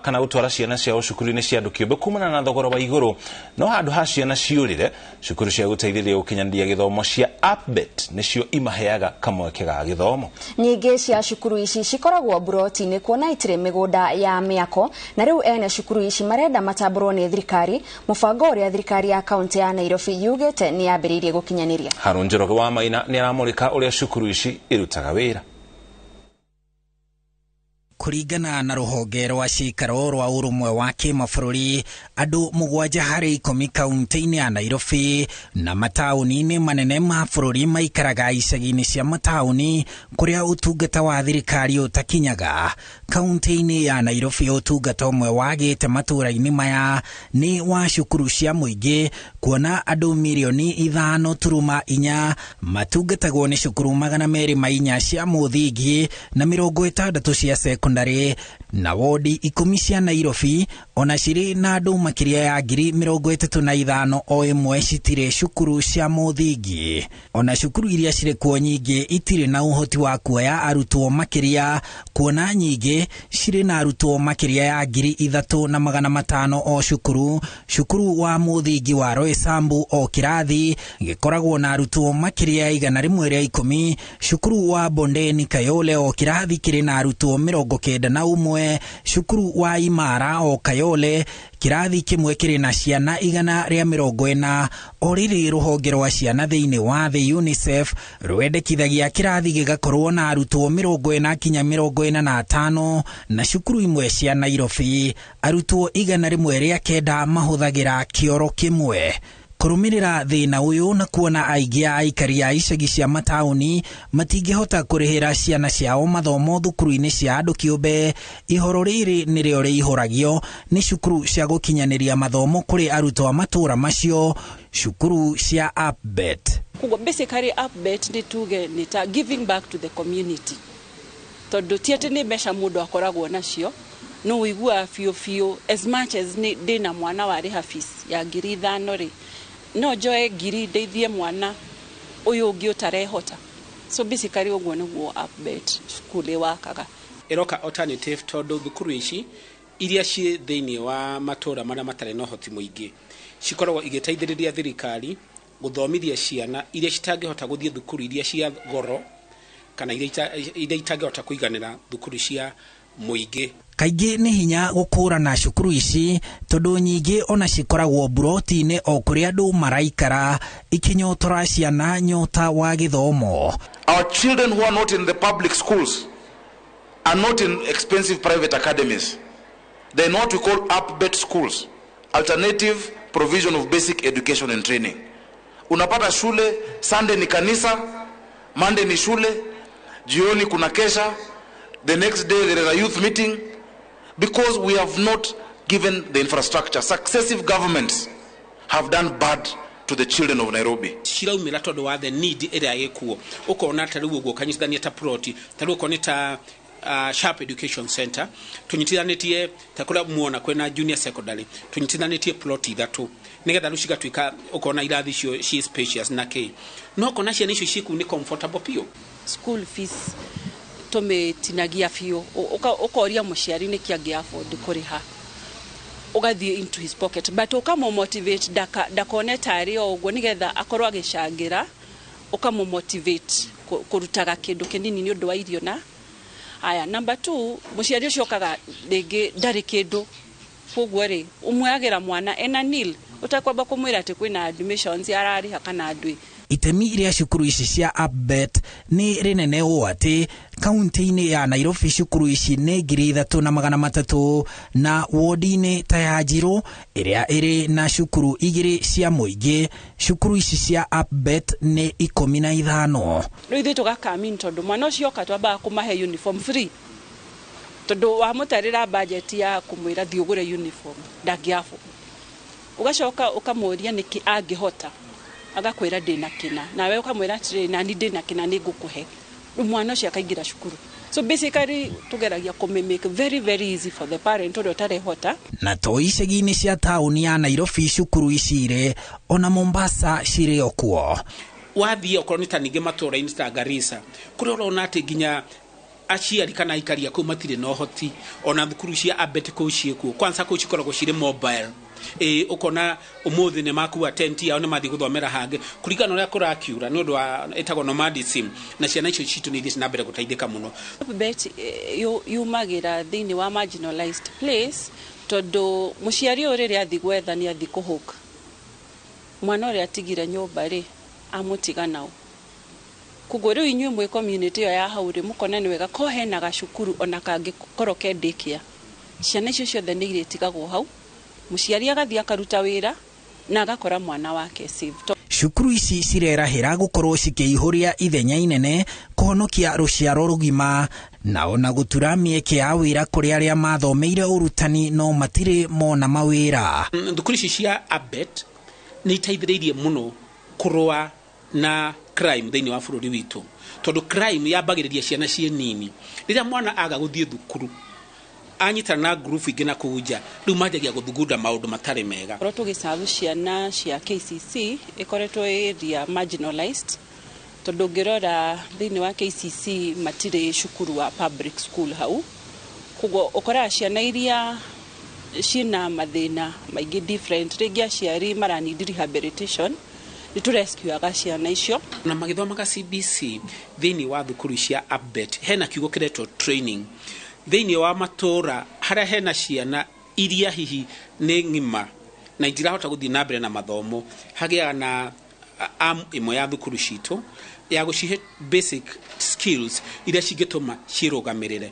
kana gũtwara ciana ciao cukuru-inĩ cia andũ kĩũmbe kumana na thogora wa igũrũ. No handũ ha ciana ciũrĩre, cukuru cia gũteithĩrĩria gũkinyanĩria gĩthomo cia APBET nĩcio imaheaga kamweke ga gĩthomo. Nyingĩ cia cukuru ici cikoragwo mburoti-inĩ kuona itirĩ mĩgũnda ya mĩako, na rĩu ene cukuru ici marenda matambũrwo nĩ thirikari, mũbango ũrĩa thirikari ya kaunti ya Nairobi yugĩte nĩ yambĩrĩirie gũkinyanĩria. Harũ Njoroge wa Maina nĩ aramũrĩka ũrĩa cukuru ici irutaga wĩra. Kũringana na rũhonge rwa ciikaro rwa ũrũmwe wa kĩmabũrũri, andũ 7 harĩ 10 kaunti-inĩ ya Nairobi na mataũni-inĩ manene ma bũrũri maikaraga icagi-inĩ cia mataũni kũrĩa ũtungata wa thirikari ũtakinyaga. Kaunti-inĩ ya Nairobi ũtungata ũmwe wagĩte matũũra-inĩ maya nĩ wa cukuru cia mũingĩ, kuona andũ mirioni 5.4 matungatagwo nĩ cukuru 204 cia mũthingi na 60 cia sekondari, na wodi 10 cia Nairobi ona cirĩ na andũ makĩria ya 35,000 o ĩmwe citirĩ cukuru cia mũthingi. Ona cukuru iria cirĩ kuo nyingĩ itirĩ na ũhoti wa kuoya arutwo makĩria, kuona nyingĩ cirĩ na arutwo makĩria ya 3,500 o cukuru. Cukuru wa mũthingi wa Roysambu o kĩrathi gĩkoragwo na arutwo makĩria ya 110. Cukuru wa Bondeni Kayole o kĩrathi kĩrĩ na arutwo 91. Cukuru wa Imara o Kayole kĩrathi kĩmwe kĩrĩ na ciana 140. O rĩrĩ rũhonge rwa ciana thĩinĩ wa thĩ UNICEF rwendekithagia kĩrathi gĩgakorwo na arutwo 40 kinya 45, na cukuru imwe cia Nairobi arutwo 109 mahũthagĩra kĩoro kĩmwe. Kũrũmĩrĩra thĩna ũyũ na kuona aingĩ a aikari a icagi cia mataũni matingĩhota kũrĩhĩra ciana ciao mathomo thukuru-inĩ cia andũ kĩũmbe, ihoro rĩrĩ nĩrĩo rĩihũragio nĩ cukuru cia gũkinyanĩria mathomo kũrĩ arutwo a matũũra macio, cukuru cia APBET. Koguo basically APBET nĩ tuge nĩ ta giving back to the community, tondũ ti atĩ nĩ mbeca mũndũ akoragwo nacio, no ũiguaga biũ biũ as much as ndĩna mwana warĩha fees ya 5,000 rĩ, no njoe 1,000 ndeithie mwana ũyũ ũngĩ ũtarehota. So basically ũguo nĩguo APBET school ĩwakaga. Ĩroka alternative tondũ thukuru ici iria ciĩ thĩinĩ wa matũũra marĩa matarĩ na ũhoti mũingĩ cikoragwo igĩteithĩrĩria thirikari gũthomithia ciana iria citangĩhota gũthiĩ thukuru iria cia goro kana iria itangĩhota kũiganĩra thukuru cia mũingĩ. Kaingĩ nĩ hinya gũkũrana cukuru ici tondũ nyingĩ ona cikoragwo mburoti-inĩ o kũrĩa andũ maraikara, ikinyotora ciana nyota wa gĩthomo. Our children who are not in the public schools are not in expensive private academies. They are what we call APBET schools, alternative provision of basic education and training. Unapata shule Sunday ni kanisa, Monday ni shule, jioni kuna kesha, the next day there is a youth meeting, because we have not given the infrastructure. Successive governments have done bad to the children of Nairobi. Ciraumĩra tondũ wa the need ĩrĩa ĩkuo, ũkona ta rĩu ũguo ũkanyitithania ta plot, ta rĩu okorwo nĩ ta Sharp Education Center tunyitithanĩtie ta kũrĩa muona kwĩna junior secondary tunyitithanĩtie plot 3 nĩgetha rĩu cigatuĩka ũkona irathi icio ci spacious na kĩ, no ũkona ciana icio ciĩ kũu nĩ comfortable biũ. School fees tũmĩtinagia biũ, ũkoria mũciari nĩkĩ angĩ afford kũrĩha, ũgathiĩ into his pocket, but ũkamũ-motivate ndakone tarĩ o ũguo, nĩgetha akorwo agĩcangĩra, ũkamũ-motivate kũrutaga kĩndũ kĩnini nĩ ũndũ wa irio. Na aya number 2, mũciari ũcio okaga rĩngĩ ndarĩ kĩndũ, koguo rĩ ũmuoyagĩra mwana ena nil, ũtakwamba kũmwĩra atĩ kwĩna admissions ararĩha kana ndwĩ. Itemi rĩa cukuru ici cia APBET nĩ rĩnene ũũ atĩ kaunti-inĩ ya Nairobi cukuru ici nĩ 3,300 na wodi-inĩ ta ya Njirũ ĩrĩa ĩrĩ na cukuru 2 cia mũingĩ, cukuru ici cia APBET nĩ 15. Rĩu ithuĩ tũgakamin tondũ mwana ũcio oka twambaga kũmahe uniform free, tondũ wamũtarĩra budget ya kũmwĩra thiĩ ũgũre uniform ndangĩ afford. Ũgacoka ũkamũria nĩkĩ angĩhota, agakwĩra ndĩna kĩna, nawe ũkamwĩra atĩrĩrĩ nani ndĩna kĩna nĩngũkũhe. Rĩu mwana ũcio akaingĩra cukuru. So basically tũgeragia kũmĩ-make very very easy for the parent ũrĩa ũtarehota. Na to icagi-inĩ cia taũni ya Nairobi cukuru ici irĩ, ona Mombasa cirĩ o kuo. Wathiĩ okorwo nĩ ta ningĩ matũũra-inĩ ta Garissa, kũrĩa ũrona atĩ nginya aciari kana aikari a kũu matirĩ na ũhoti, ona thukuru cia APBET kũu ciĩkuo, kwanza kũu cikoragwo cirĩ mobile. Ũkona ũmũthĩ nĩ makua tent yao nĩ mathiĩ gũthomera hangĩ kũringana na ũrĩa kũrakiura nĩ ũndũ wa ĩtagwo nomadism, na ciana icio citũ nĩ ithiĩte na mbere gũteithĩka mũno. APBET yumagĩra thĩinĩ wa marginalized place, tondũ mũciari ũyũ rĩrĩa athiĩ gwetha nĩ athiĩ kũhũka, mwana ũrĩa atigire nyũmba rĩ amũtiga nao. Koguo rĩu inyuĩ mwĩ community ĩyo ya hau rĩ, mũkona nĩ wega ko hena gacukuru ona kangĩkorwo ke daycare, ciana icio ciothe nĩ irĩtigagwo hau, mũciari agathiĩ akaruta wĩra na agakora mwana wake safe. Cukuru ici cirerahĩra gũkorwo cikĩihũria ithenya inene kũhonokia rũciaro rũgima na ona gũtura mĩeke ya wĩra kũrĩ arĩa mathomeire ũrutani no matirĩ mona mawĩra. Thukuru ici cia ABET nĩ iteithĩrĩirie mũno kũrũa na crime thĩinĩ wa bũrũri witũ, tondũ crime yambagĩrĩria ciana ciĩ nini. Rĩrĩa mwana aga gũthiĩ thukuru anyitana na group ingĩ na kũu nja, rĩu manjagia gũthugunda maũndũ matarĩ mega. Korwo tũgĩcabu ciana cia KCC ĩkoretwo area marginalized, tondũ ũngĩrora thĩinĩ wa KCC matirĩ cukuru wa public school hau, koguo ũkoraga ciana iria ciĩna mathĩna maingĩ different, rĩngĩ aciari mara need rehabilitation, nĩ tũrescuaga ciana icio. Na magĩthomaga CBC thĩinĩ wa thukuru cia ABET hena kiugo kĩretwo training. Thĩinĩ wa matũra harĩa hena ciana iria hihi nĩ ng'ima na itirahota gũthiĩ na mbere na mathomo, hagĩaga na arm ĩmwe ya thukuru citũ ya gũcihe basic skills iria cingĩtũma ciĩrũgamĩrĩre.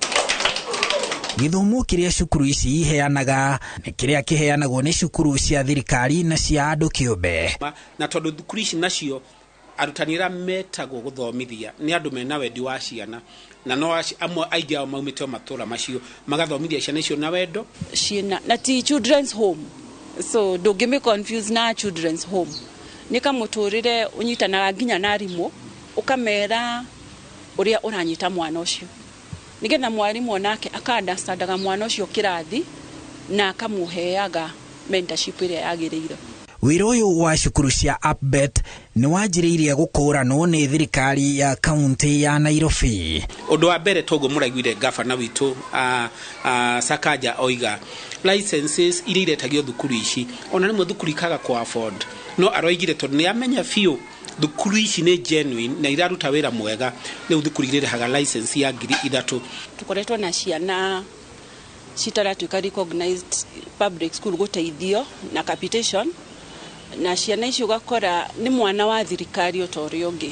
Gĩthomo kĩrĩa cukuru ici iheanaga nĩ kĩrĩa kĩheanagwo nĩ cukuru cia thirikari na cia andũ kĩũmbe. Na tondũ thukuru ici nacio arutani arĩa metagwo gũthomithia nĩ andũ mena wendi wa ciana, na no amwe aingĩ ao maumĩte o matũra macio magathomithia ciana icio na wendo. Ciĩna na ti children's home, so ndũngĩmĩ confuse na children's home. Nĩ kamũtũrĩre ũnyitanaga nginya na arimũ, ũkamera ũrĩa ũranyita mwana ũcio, nĩgetha mwarimũ onake aka-understandaga mwana ũcio kĩrathi na akamũheaga mentorship ĩrĩa yagĩrĩire. Wĩra ũyũ wa cukuru cia ABET nĩ wanjĩrĩirie gũkũranwo nĩ thirikari ya kaunti ya Nairobi. Ũndũ wa mbere toguo mũraiguire gavana witũ Sakaja oiga licenses iria iretagio thukuru ici ona rĩmwe thukuru ikaga kũ afford, no aroigire tondũ nĩ amenya biũ thukuru ici nĩ genuine na iraruta wĩra mwega, rĩu thukuru irĩrĩhaga license ya 3,000. Tũkoretwo na ciana citaratuĩka recognized public school gũteithio na capitation, na ciana icio ũgakora nĩ mwana wa thirikari o ta ũrĩa ũngĩ,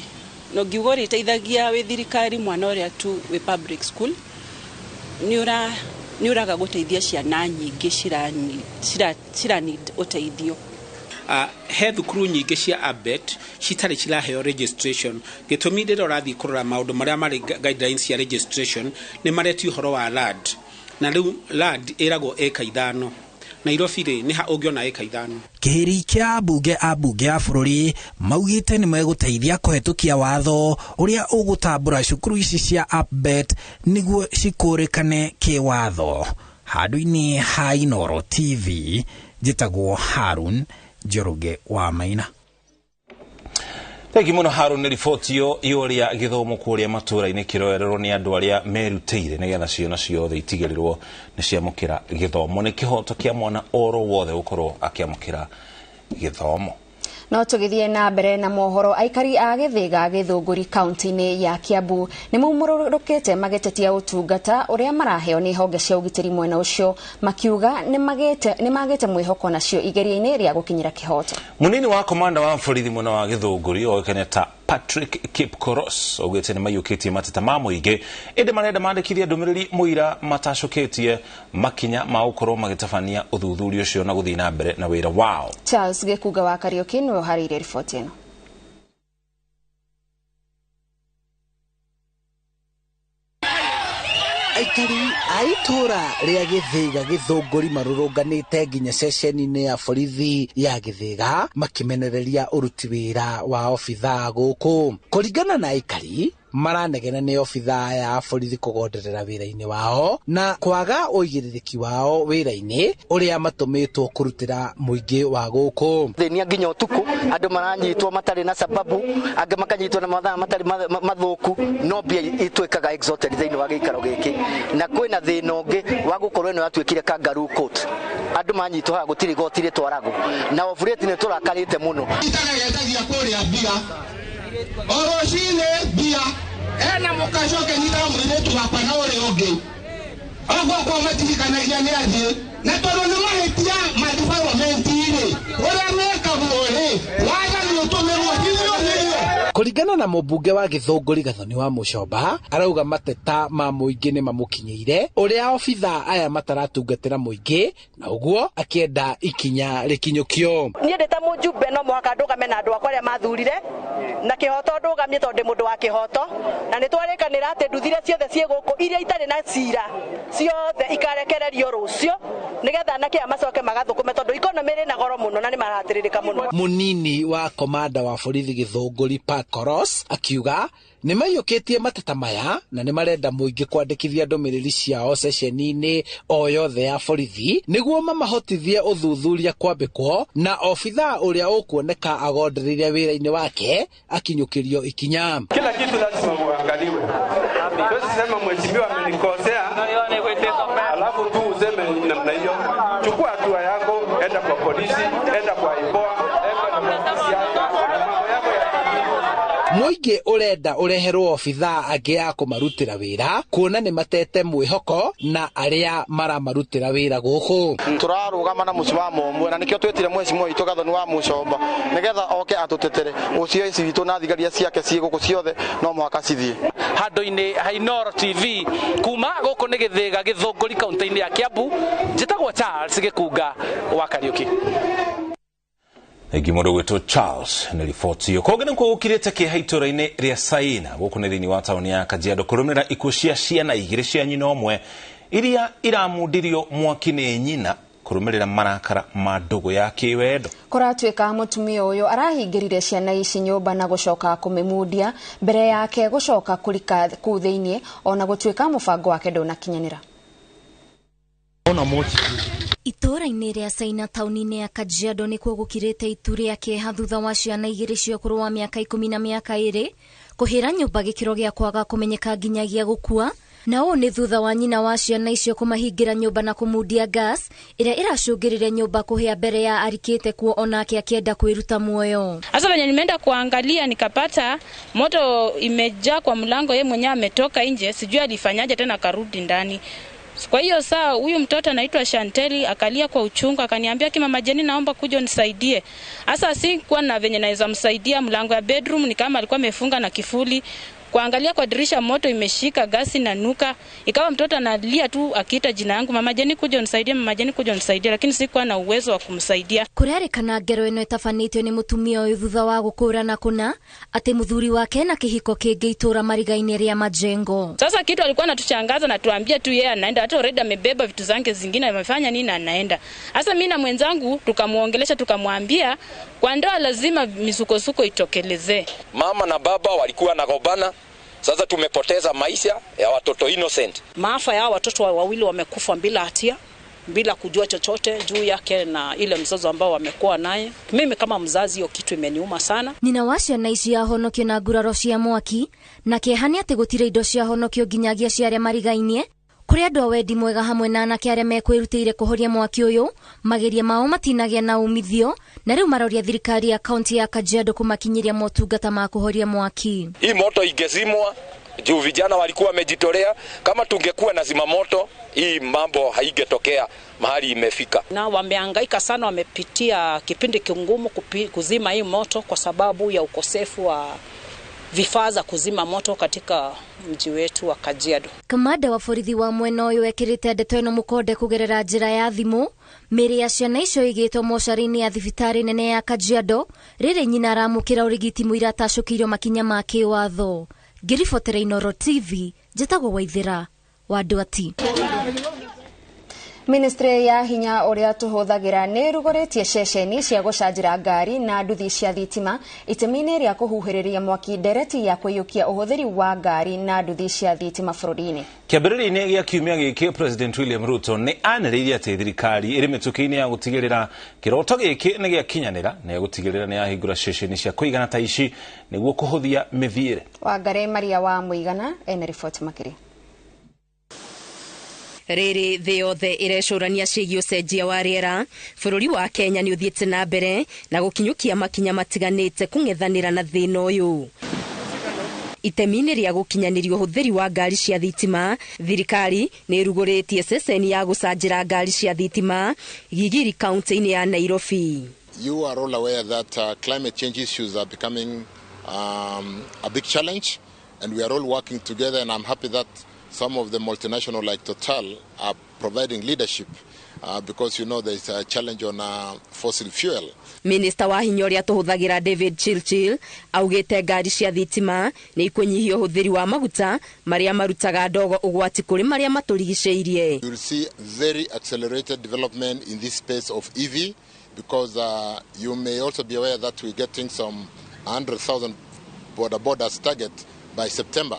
na ũngiuga ũrĩteithagia wĩ thirikari mwana ũrĩa tu wĩ public school, nĩ ũraga gũteithia ciana nyingĩ cira need ũteithio. He thukuru nyingĩ cia ABET citarĩ ciraheo registration. Gĩtũmi rĩrĩa ũrathiĩ kũrora maũndũ marĩa marĩ guidelines cia registration nĩ maretio ũhoro wa land, na rĩu land ĩragwo ĩka 5. Nairobi rĩ nĩ ha ũngĩona ĩka 5. Kĩhĩri kĩa ambunge a mbunge ya bũrũri maugĩte nĩ megũteithia kũhetũkia watho ũrĩa ũgũtambũra cukuru ici cia ABET nĩguo cikũrĩkane kĩwatho. Handũ-inĩ ha Inooro TV njĩtagwo Harun Njoroge wa Maina. Thengi mũno Harun nĩ riboti ĩyo ya ũrĩa gĩthomo kũrĩa matũra-inĩ kĩroererwo nĩ andũ arĩa merutĩire nĩgetha ciana ciothe itigĩrĩrwo nĩ ciamũkĩra gĩthomo. Nĩ kĩhoto kĩa mwana oro wothe gũkorwo akĩamũkĩra gĩthomo. No tũgĩthiĩ na mbere na mohoro, aikari a Gĩthĩga Gĩthũngũri kaunti-inĩ ya Kiambu nĩ maumũrũkĩte magĩtetia ũtungata ũrĩa maraheo nĩ honge cia ũgitĩri mwena ũcio, makiuga nĩ magĩte mwĩhoko nacio igeria-inĩ rĩa gũkinyĩra kĩhoto. Mũnini wa komanda wa borithi mwena wa Gĩthũngũri oĩkaine ta Patrick Kipkoros augĩte nĩ maiyũkĩtie mateta ma mũingĩ, ĩndĩ marenda mandĩkithie ndũmĩrĩri mũira matacũkĩtie makinya ma gũkorwo magĩtabania ũthuthuria ũcio na gũthiĩ na mbere na wĩra wao. Charles Gĩkunga wa Kariũki nĩwe ũharĩirie riboti ĩno. Aikari a itũra rĩa Gĩthĩga Gĩthũngũri marũrũnganĩte nginya ceceni-inĩ ya borithi ya Gĩthĩga makĩmenereria ũruti wĩra wa obithaa gũkũ. Kũringana na aikari, maranegena nĩ obithaa ya borithi kũgonderera wĩra-inĩ wao na kwaga ũigĩrĩrĩki wao wĩra-inĩ ũrĩa matũmĩtwo kũrutĩra mũingĩ wa gũkũ. Thĩnia nginya ũtukũ andũ maranyitwo matarĩ na sababu, angĩ makanyitwo na mathaa matarĩ mathũku, no mbia ituĩkaga exalted thĩinĩ wa gĩikaro gĩkĩ. Na kwĩna thĩna ũngĩ wa gũkorwo ĩno yatuĩkire kangaroo court, andũ manyitwo haha gũtirĩ igoti rĩtwaragwo, na oburĩti nĩ tũrakarĩte mũno. Itagetagia kũrĩa mbia o rũcinĩ mbia ena mũkacoke nyita mũirĩtu wakwa na ũrĩa ũngĩ oguo matirikanagia nĩ athiĩ, na tondũ nĩ mahĩtia ma development-rĩ ũrĩa mekagwo rĩ wathani ũtũmĩrwo hirio hirio. Kũringana Kũringana na mũmbunge wa Gĩthũngũri Gathoni wa Mũcomba, arauga mateta ma mũingĩ nĩ mamũkinyĩire ũrĩa obithaa aya mataratungatĩra mũingĩ, na ũguo akĩenda ikinya rĩkinyũkio. Niĩ ndĩ ta mũjumbe no mũhaka ndũgame na andũ akwa arĩa mathurire na kĩhoto ndũgamie, tondũ ndĩ mũndũ wa kĩhoto, na nĩ twarĩkanĩra atĩ nduthire ciothe ciĩ gũkũ iria itarĩ na cira ciothe ikarekererio rũciũ nĩgetha anake aya macoke magathũkũme, tondũ ikonomĩ ĩrĩ na goro mũno na nĩ maratĩrĩrĩka mũno. Mũnini wa komanda wa borithi Gĩthũngũri Pat Koros akiuga nĩ maiyũkĩtie mateta maya na nĩ marenda mũingĩ kwandĩkithia ndũmĩrĩri ciao ceceni-inĩ o yothe ya borithi nĩguo mamahotithie ũthuthuria kwambĩkwo na obithaa ũrĩa ũkuoneka agondereire wĩra-inĩ wake akinyũkĩrio ikinya. Kila kitu lazima uangaliwe. Siwezi sema mheshimiwa amenikosea alafu tu useme namna hiyo. Chukua hatua yako, enda kwa polisi, enda kwa IPOA, enda kwa ofisi yako, mambo yako ya Mũingĩ ũrenda ũreherwo obithaa angĩ a kũmarutĩra wĩra kuona nĩ matete mwĩhoko na arĩa maramarutĩra wĩra gũkũ. Tũrarũgama na mũsimamo ũmwe na nĩkĩo twĩtire mheshimiwa witũ Gathoni wa Mũcomba nĩgetha oke atũtetere. OCS witũ na thigari ciake ciĩ gũkũ ciothe no mũhaka cithiĩ. Handũ-inĩ ha Inooro TV kuma gũkũ nĩ Gĩthĩga Gĩthũngũri kaunti-inĩ ya Kiambu, njĩtagwo Charles Gĩkunga wa Kariũki. Thengi mũndũ gwĩtwo Charles nĩ riboti ĩyo. Kũngĩ nĩkuo gũkirĩte kĩeha itũũra-inĩ rĩa Saina gũkũ nĩ thĩinĩ wa taũni ya Kajiado kũrũmĩrĩra ikuũ cia ciana igĩrĩ cia nyina ũmwe iria iramundirio mwaki nĩ nyina kũrũmĩrĩra marakara ma ndũgũ ya kĩwendo. Kũratuĩka mũtumia ũyũ arahingĩrire ciana ici nyũmba na gũcoka kũmĩmundia mbere yake gũcoka kũrika kũu thĩinĩ, ona gũtuĩka mũbango wake ndũnakinyanĩra. Itũũra-inĩ rĩa Saina taũni-inĩ ya Kajiado nĩkuo gũkirĩte itu rĩa kĩeha thutha wa ciana igĩrĩ cia ũkũrũ wa mĩaka 10 na mĩaka 2 kũhĩra nyũmba gĩkĩro gĩa kwaga kũmenyeka nginyagia gũkua, na ũũ nĩ thutha wa nyina wa ciana icio kũmahingĩra nyũmba na kũmundia gas ĩrĩa ĩracũngĩrĩire nyũmba kũhĩa mbere ya arikĩte kuo onake akĩenda kwĩruta muoyo. Sasa venye nimeenda kuangalia nikapata moto imejaa kwa mlango, yeye mwenyewe ametoka nje, sijui alifanyaje tena karudi ndani. Kwa hiyo saa huyu mtoto anaitwa Shanteli akalia kwa uchungu akaniambia, "Ki mama Jeni, naomba kuja unisaidie." Sasa sikuwa na venye naweza msaidia, mlango ya bedroom ni kama alikuwa amefunga na kifuli. Kuangalia kwa dirisha moto imeshika, gasi na nuka. Ikawa mtoto analia tu akiita jina yangu, "Mama Jeni kuja unisaidie, mama Jeni kuja unisaidie," lakini sikuwa na uwezo wa kumsaidia. Kurerĩkana ngero ĩno ĩtabanĩtio nĩ mũtumia ũyũ thutha wa gũkũrana kũna atĩ mũthuri wake na kĩhiko kĩngĩ itũra mariga-inĩ rĩa Majengo. Sasa kitu alikuwa anatushangaza na tuambia tu yeye anaenda, hata already amebeba vitu zake zingine, amefanya nini anaenda. Sasa mimi na mwenzangu tukamuongelesha, tukamwambia kwa ndoa lazima misukosuko itokelezee. Mama na baba walikuwa nagombana. Sasa tumepoteza maisha ya watoto innocent. Maafa ya watoto wawili wamekufa bila hatia, bila kujua chochote juu yake na ile mzozo ambao wamekuwa naye. Mimi kama mzazi hiyo kitu imeniuma sana. Nyina wa ciana ici ahonokio na nguraro cia mwaki na kĩeha nĩ atĩ gũtirĩ indo ciahonokio nginyagia cia arĩa marigainie. Kũrĩ andũ a wendi mwega hamwe na anake arĩa mekwĩrutĩire kũhoria mwaki ũyũ, mageria mao matinagĩa na umithio na rĩu maroria thirikari ya kaunti ya Kajiado kũmakinyĩria motungata ma kũhoria mwaki. Hii moto ingezimwa juu vijana walikuwa wamejitolea. Kama tungekuwa na zimamoto hii mambo haingetokea mahali imefika. Na wamehangaika sana, wamepitia kipindi kigumu kuzima hii moto kwa sababu ya ukosefu wa vifaa za kuzima moto katika mji wetu wa Kajiado. Kamanda wa borithi wa mwena ũyũ ekĩrĩte ndeto ĩno mũkonde kũgerera njĩra ya thimũ. Mĩĩrĩ ya ciana icio ĩigĩtwo mocarĩ-inĩ ya thibitarĩ nene ya Kajiado rĩrĩ nyina aramũkĩra ũrigiti mũira atacũkĩirio makinya ma kĩwatho. Ngĩribotera Inooro TV, njĩtagwo Waithĩra wa Ndwati. Ministry ya hinya ũrĩa tũhũthagĩra nĩ ĩrugũrĩtie ceceni cia gũcanjĩra ngari na nduthi cia thitima itemi-inĩ rĩa kũhuhĩrĩria mwaki ndereti ya kũiyũkia ũhũthĩri wa ngari na nduthi cia thitima bũrũri-inĩ. Kĩambĩrĩria-inĩ gĩa kiumia gĩkĩ President William Ruto nĩ anĩrĩire atĩ thirikari ĩrĩ mĩtũkĩ-inĩ ya gũtigĩrĩra kĩroto gĩkĩ nĩ gĩakinyanĩra na ya gũtigĩrĩra nĩ yahingũra ceceni cia kũigana ta ici nĩguo kũhũthia mĩthiĩre. Wangari Maria wa Mũigana ena riboti makĩria. Rĩrĩ thĩ yothe ĩrecũrania ciĩgiĩ ũcenjia wa rĩera, bũrũri wa Kenya nĩ ũthiĩte na mbere na gũkinyũkia makinya matiganĩte kũng'ethanĩra na thĩna ũyũ. Itemi-inĩ rĩa gũkinyanĩria ũhũthĩri wa ngari cia thitima, thirikari nĩ ĩrugũrĩtie ceceni ya gũcanjĩra ngari cia thitima Gigiri kaunti-inĩ ya Nairobi. You are all aware that climate change issues are becoming a big challenge, and we are all working together, and I'm happy that some of the multinational like Total are providing leadership because you know there is a challenge on fossil fuel. Minister wa hinya ũrĩa tũhũthagĩra David Chilchil augĩte ngari cia thitima nĩ ikũnyihia ũhũthĩri wa maguta marĩa marutaga ndogo ũgwati kũrĩ marĩa matũrigicĩirie. You will see very accelerated development in this space of EV because you may also be aware that we're getting some 100,000 border borders target by September.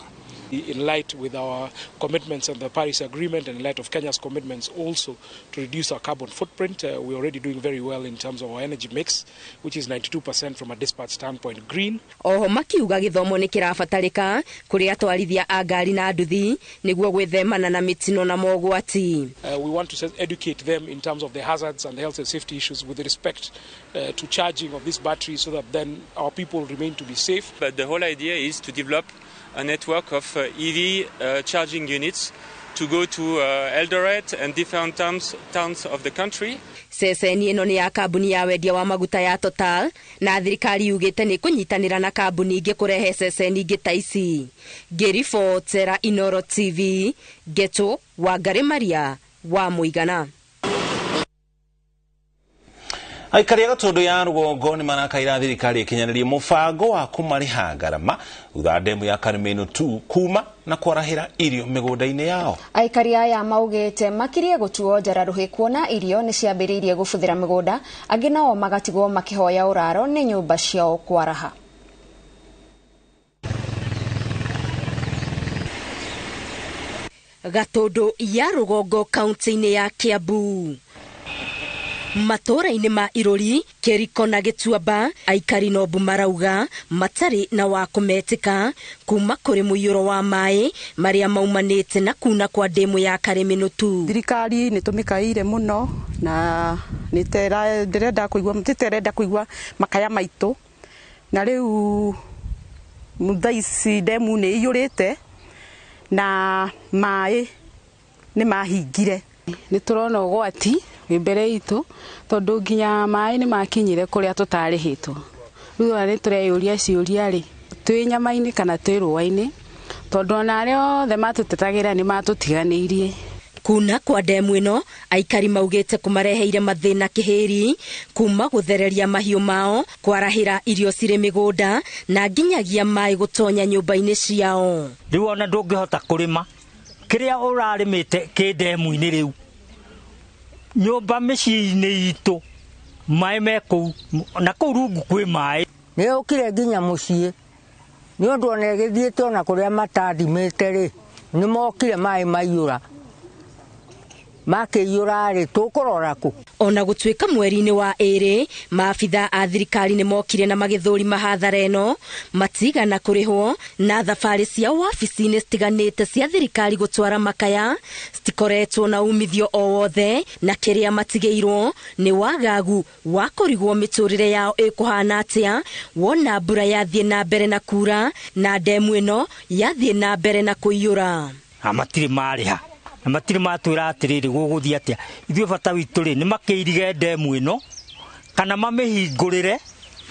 In light with our commitments on the Paris Agreement and in light of Kenya's commitments also to reduce our carbon footprint, we're already doing very well in terms of our energy mix, which is 92% from a dispatch standpoint green. Oho makiuga gĩthomo nĩ kĩrabatarĩka kũrĩ atwarithia a ngari na nduthi nĩguo gwĩthemana na mĩtino na mogwati. We want to educate them in terms of the hazards and the health and safety issues with respect to charging of these batteries so that then our people remain to be safe. But the whole idea is to develop a network of EV charging units to go to Eldoret and different towns of the country. Ceceni ĩno nĩ ya kambuni ya wendia wa maguta ya Total na thirikari yugĩte nĩ kũnyitanĩra na kambuni ingĩ kũrehe ceceni ingĩ ta ici. Ngĩribotera Inoro TV, Geto Wangari Maria wa Mũigana. Aikari a Gatundu ya rũgongo nĩ marakaira thirikari ĩkinyanĩrie mũbango wa kũmarĩha ngarama thutha ndemu ya Karĩmĩnũ 2 kuma na kwarahĩra irio mĩgũnda-inĩ yao. Aikari aya maugĩte makirie gũtuo njara rũhĩ kuona irio nĩ ciambĩrĩirie gũbuthĩra mĩgũnda, angĩ nao magatigwo makĩhoya ũraro nĩ nyũmba ciao kwaraha. Gatundu ya rũgongo kaunti-inĩ ya Kiambu, matũũra-inĩ ma Irũri, Kĩriko na Gĩtuamba, aikari nombu marauga matarĩ na wa kũmetĩka kuma kũrĩ mũiyũro wa maĩ marĩa maumanĩte na kuna kwa ndemu ya Karĩmĩnũ 2. Thirikari nĩ tũmĩkaĩire mũno na nĩterenda kũigua tĩterenda kũigua makaya maitũ, na rĩu thaa ici ndemu nĩ iyũrĩte na maĩ nĩ mahingire. Nĩ tũrona ũgwati wĩ mbere itũ tondũ nginya maĩ nĩ makinyire kũrĩa tũtarĩhĩtwo. Rĩu ona nĩ tũreyũria ciũria rĩ, twĩ nyama-inĩ kana twĩ rũa-inĩ, tondũ ona arĩa othe matũtetagĩra nĩ matũtiganĩirie. Kuna kwa ndemu ĩno aikari maugĩte kũmareheire mathĩna kĩhĩri kuma gũthereria mahiũ mao, kwarahĩra irio cirĩ mĩgũnda na nginyagia maĩ gũtonya nyũmba-inĩ ciao. Rĩu ona ndũngĩhota kũrĩma kĩrĩa ũrarĩmĩte kĩ ndemu-inĩ rĩu nyũmba mĩciĩ-inĩ itũ maĩ me kũu na kũu rungu kwĩ maĩ. Nĩ yũkire nginya mũciĩ nĩ ũndũ ona ĩgĩthiĩte ona kũrĩa matathimĩte rĩ nĩ mokire maĩ maiyũra makĩiyũra rĩ tũkũrora kũ. Ona gũtuĩka mweri-inĩ wa ĩrĩ maabitha a thirikari nĩ mokire na magĩthũrima hathara ĩno, matigana kũrĩhwo na thabarĩ cia wabici-inĩ citiganĩte cia thirikari gũtwara makaya citikoretwo na umithio o wothe, na kĩrĩa matigĩirwo nĩ wagagu wa kũrigwo mĩtũrĩre yao ĩkũhana atĩa wona mbura yathiĩ na mbere na kura na ndemu ĩno yathiĩ na mbere na kũiyũra. Matirĩ marĩha na matirĩ matwĩra atĩrĩrĩ gũgũthiĩ atĩa. Ithuĩ bata witũ rĩ nĩ makĩirige ndemu ĩno kana mamĩhingũrĩre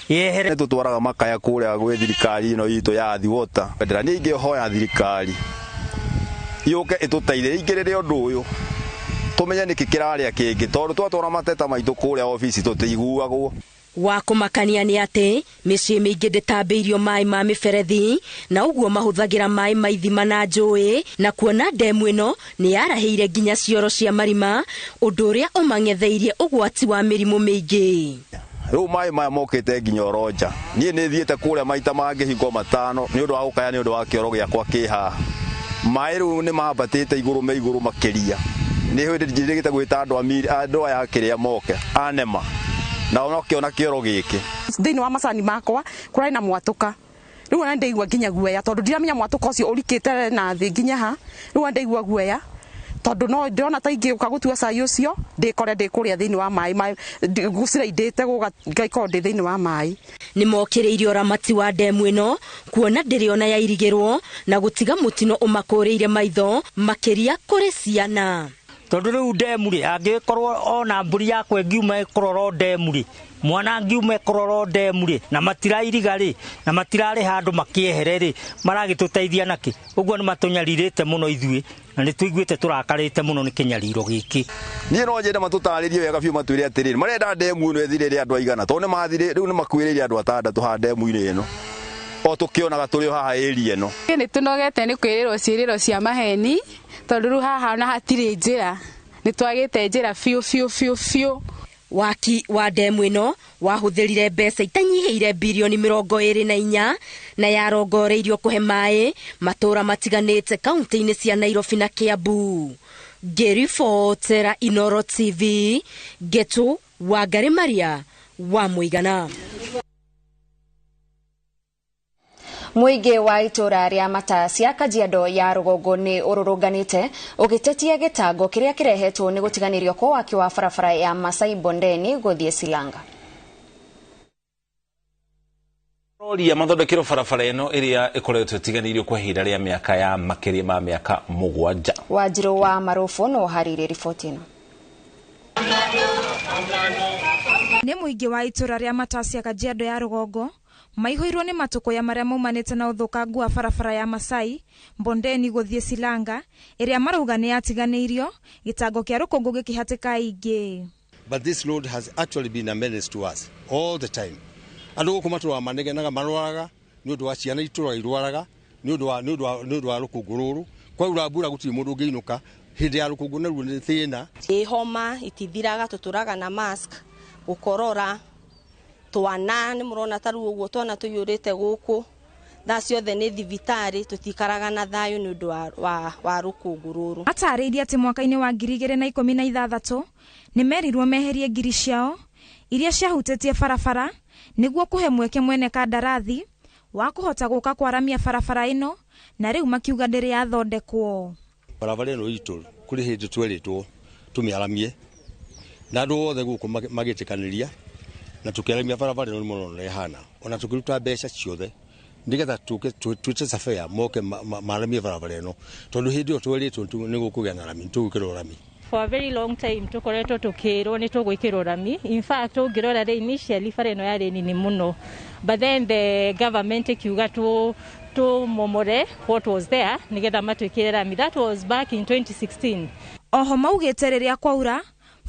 yehere. Nĩ tũtwaraga makaya kũrĩa gwĩ thirikari ĩno itũ ya Athi Water. Niĩ ingĩhoya thirikari yũke ĩtũteithie ĩingĩrĩre ũndũ ũyũ tũmenye nĩkĩ kĩrarĩa kĩngĩ, tondũ twatwara mateta maitũ kũrĩa obici tũtiiguagwo. Wa kũmakania nĩ atĩ mĩciĩ mĩingĩ ndĩtambĩirio maĩ ma mĩberethi na ũguo mahũthagĩra maĩ ma ithima na njũĩ, na kuona ndemu ĩno nĩ yarahĩire nginya cioro cia marima, ũndũ ũrĩa ũmang'etheirie ũgwati wa mĩrimũ mĩingĩ. Rĩu maĩ maya mokĩte nginya oro nja. Niĩ nĩ thiĩte kũrĩa maita mangĩ hingo matano nĩ ũndũ wa gũkaya nĩ ũndũ wa kĩoro gĩakwa kĩ haha. Maĩ rĩu nĩ mambatĩte igũrũ me igũrũ makĩria. Nĩ hĩndĩ njĩrĩgĩte gwĩta andũ aya kĩrĩa moke anema na ona ũkĩona kĩoro gĩkĩ. Thĩinĩ wa macani makwa kũrarĩ na mwatũka, rĩu ona nĩndaigua nginya guoya tondũ ndiramenya mwatũka ũcio ũrikĩte na thĩ nginya ha. Rĩu ona ndaigua guoya tondũ no ndĩrona ta ingĩũka gũtua cai ũcio ndĩkore ndĩ kũrĩa thĩinĩ wa maĩ, gũciraindĩte ngaikorwo ndĩ thĩinĩ wa maĩ. Nĩ mokĩrĩirie ũramati wa ndemu ĩno kuona ndĩrĩ ona yairigĩrwo na gũtiga mũtino ũmakũrĩire maitho makĩria kũrĩ ciana. Tondu riu ndemu ri angikorwo ona mburi yakwa ĩngiuma ĩkũrora ndemu ri, mwana angiuma ĩkũrora ndemu ri, na matirairiga ri, na matirarĩ handũ makĩehere ri, maragĩtũteithia nakĩ? Ũguo nĩ matũnyarirĩte mũno ithuĩ, na nĩ tũiguĩte tũrakarĩte mũno nĩ kĩnyariro gĩkĩ. Niĩ no nyende matũtarĩrie wega biũ matwĩre atĩrĩrĩ, marenda ndemu ĩno ĩthirĩre andũ aigana, tondũ nĩ mathirĩ rĩu nĩ makuĩrĩire andũ atandatũ haha ndemu-inĩ ĩno, o tũkĩonaga tũrĩ o haha area ĩno. Nĩ tũnogete nĩ kwĩrĩrwo ciĩrĩro cia maheni, tondũ rĩu haha ona hatirĩ njĩra, nĩ twagĩte njĩra biũ biũ biũ biũ. Waki wa ndemu ĩno wahũthĩrire mbeca itanyihĩire birioni 24 na yarongoreirio kũhe maĩ matũũra matiganĩte kaunti-inĩ cia Nairobi na Kiambu. Ngĩribotera Inoro TV, Ngetu Wangari Maria wa Mũigana. Mũingĩ wa itũra rĩa Matacia Kajiado ya rũgongo nĩ ũrũrũnganĩte ũgĩtetia gĩtango kĩrĩa kĩrehetwo nĩ gũtiganĩrio kwa waki wa barabara ya Masai Bondeni gũthiĩ Silanga. Roria mathondekero barabara ĩno ĩrĩa ĩkoretwo ĩtiganĩirio kwa ihinda rĩa mĩaka ya makĩria ma mĩaka 7. Wanjirũ wa Marũbũ no ũharĩirie riboti ĩno. Nĩ mũingĩ wa itũra rĩa Matacia Kajiado ya rũgongo maihũirwo nĩ matũkũya marĩa maumanĩte na ũthũkangu wa barabara ya Masai Bondeni gũthiĩ Silanga ĩrĩa marauga nĩ yatiganĩirio, gĩtango kĩa rũkũngũ gĩkĩhatĩka aingĩ. But this road has actually been a menace to us all the time. Andũ gũkũ matũraga manegenaga marwaraga nĩ ũndũ wa ciana itũraga irwaraga nĩ ũndũ wa rũkũngũ rũrũ. Kwaura mbura gũtirĩ mũndũ ũngĩinũka, hĩndĩ ya rũkũngũ naruo nĩ thĩna. Homa itithiraga, tũtũraga na mask, gũkorora twana nĩ mũrona ta rĩu ũguo twana tũiyũrĩte gũkũ, thaa ciothe nĩ thibitarĩ, tũtikaraga na thayũ nĩ ũndũ wa rũkũngũ rũrũ. Atarĩirie atĩ mwaka-inĩ wa 2016 nĩ merirwo meherie ngiri ciao iria ciahutĩtie barabara nĩguo kũhe mweke mwene kandarathi wa kũhota gũka kwaramia barabara ĩno, na rĩu makiuga ndĩrĩ yathondekwo. Barabara ĩno itũ kũrĩ hĩndĩ twerĩtwo tũmĩaramie na andũ othe gũkũ magĩtĩkanĩria na tukiaramia barabara ĩno mũno ĩhana, ona tukiruta mbeca ciothe nĩgetha tuĩte surveyor moke maramie barabara ĩno, tondũ hĩndĩ ĩyo twerĩtwo nĩ gũkũgĩa na rami, tũgwĩkĩrwo rami. For a very long time tukoretwo tukirwo ni tugwikirwo rami. In fact ungirora ri initially bara ĩno yarĩ nini mũno, but then the government ikiuga tu momore what was there nigetha matwikire rami. That was back in 2016. Oho maugĩte rĩrĩa kwaura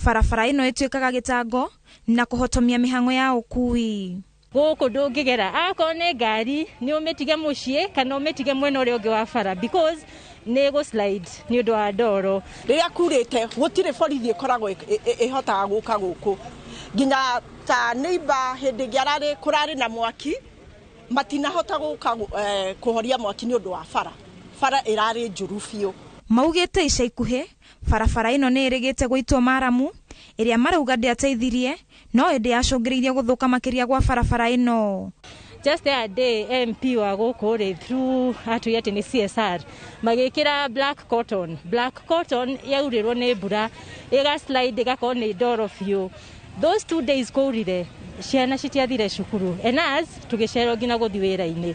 barabara ĩno ĩtuĩkaga gĩtango na kũhotomia mĩhang'o ya ũkui. Gũkũ ndũngĩgera akorwo nĩ ngari nĩ ũmĩtige mũciĩ kana ũmĩtige mwena ũrĩa ũngĩ wa bara because nĩ gũ slide nĩ ũndũ wa ndoro. Rĩrĩa kurĩte gũtirĩ borithi ĩkoragwo ĩhotaga gũka gũkũ, nginya ta neighbor hĩndĩ ĩngĩ ararĩ kũrarĩ na mwaki matinahota gũka kũhoria mwaki nĩ ũndũ wa bara, bara ĩrarĩ njũru biũ. Maugĩte ica ikuhĩ barabara ĩno nĩ ĩrĩgĩte gũitwo maramu ĩrĩa marauga ndĩateithirie no ĩndĩ yacũngĩrĩirie gũthũka makĩria gwa barabara ĩno. Just the other day MP wa gũkũ rĩ through atuĩ atĩ nĩ CSR magĩkĩra black cotton. Black cotton yaurĩrwo nĩ mbura ĩga slide ĩgakorwo nĩ ndoro biũ. Those 2 days kũurire ciana citiathire cukuru and us tũgĩcererwo nginya gũthiĩ wĩra-inĩ.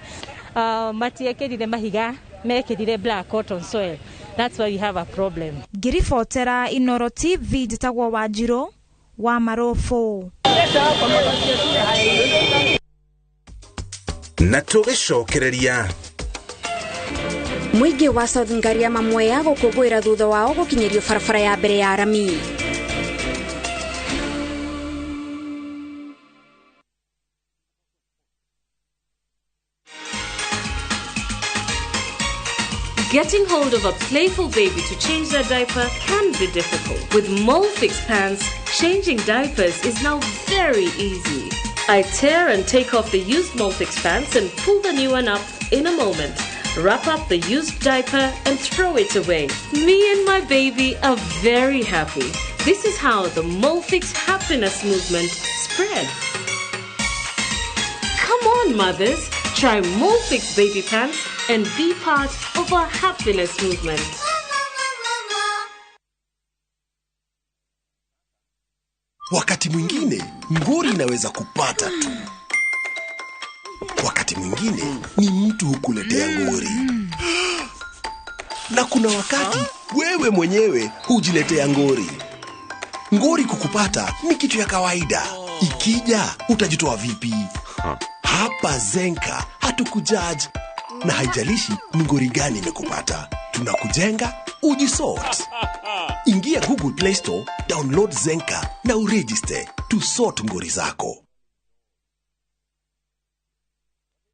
Matiekĩrire mahiga, mekĩrire black cotton soil. That's why we have a problem. Ngĩribotera Inoro TV njĩtagwo Wanjirũ wa Marũbũ. Na tũgĩcokereria Mũingĩ wa South Ngariama Mwea gũkũngũĩra thutha wao gũkinyĩrio barabara ya mbere ya rami. Getting hold of a playful baby to change their diaper can be difficult. With Molfix pants, changing diapers is now very easy. I tear and take off the used Molfix pants and pull the new one up in a moment. Wrap up the used diaper and throw it away. Me and my baby are very happy. This is how the Molfix happiness movement spreads. Come on, mothers, try Molfix baby pants and be part of our happiness movement. Wakati mwingine ngori inaweza kupata tu. Wakati mwingine ni mtu hukuletea ngori. Na kuna wakati Wewe mwenyewe hujiletea ngori. Ngori kukupata ni kitu ya kawaida. Ikija, utajitoa vipi? Hapa Zenka hatukujudge na haijalishi ni ngori gani imekupata. Tunakujenga ujisort. Ingia Google Play Store, download Zenka na uregister to sort ngori zako.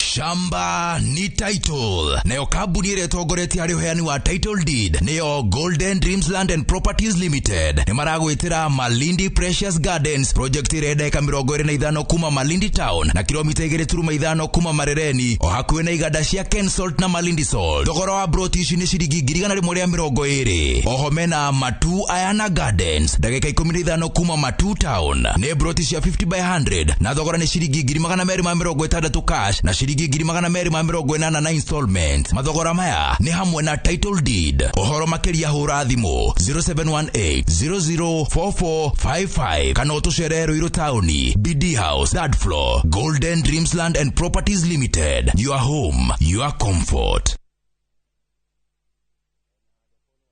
Shamba ni title. Nayo kambuni ĩrĩa ĩtongoretie harĩ ũheani wa title deed nĩyo Golden Dreams Land and Properties Limited. Nĩ maragwĩtĩra Malindi Precious Gardens project ĩrĩa ndagĩka 25 kuma Malindi Town na kilomita 2.5 kuma Marereni o hakuhĩ na iganda cia Kensalt na Malindi Salt. Thogora wa broti ici nĩ ciringi 120. Oho mena Matu Ayana Gardens ndagĩka 15 kuma Matu Town. Nĩ broti cia 50 by 100 na thogora nĩ ciringi 260 cash na ciringi 280 na installment. Mathogora maya nĩ hamwe na title deed. Ũhoro makĩria hũra thimũ 0718 004455 kana ũtũcerere Ruiru Taũni, BD House, third floor, Golden Dreams Land and Properties Limited. Your home, your comfort.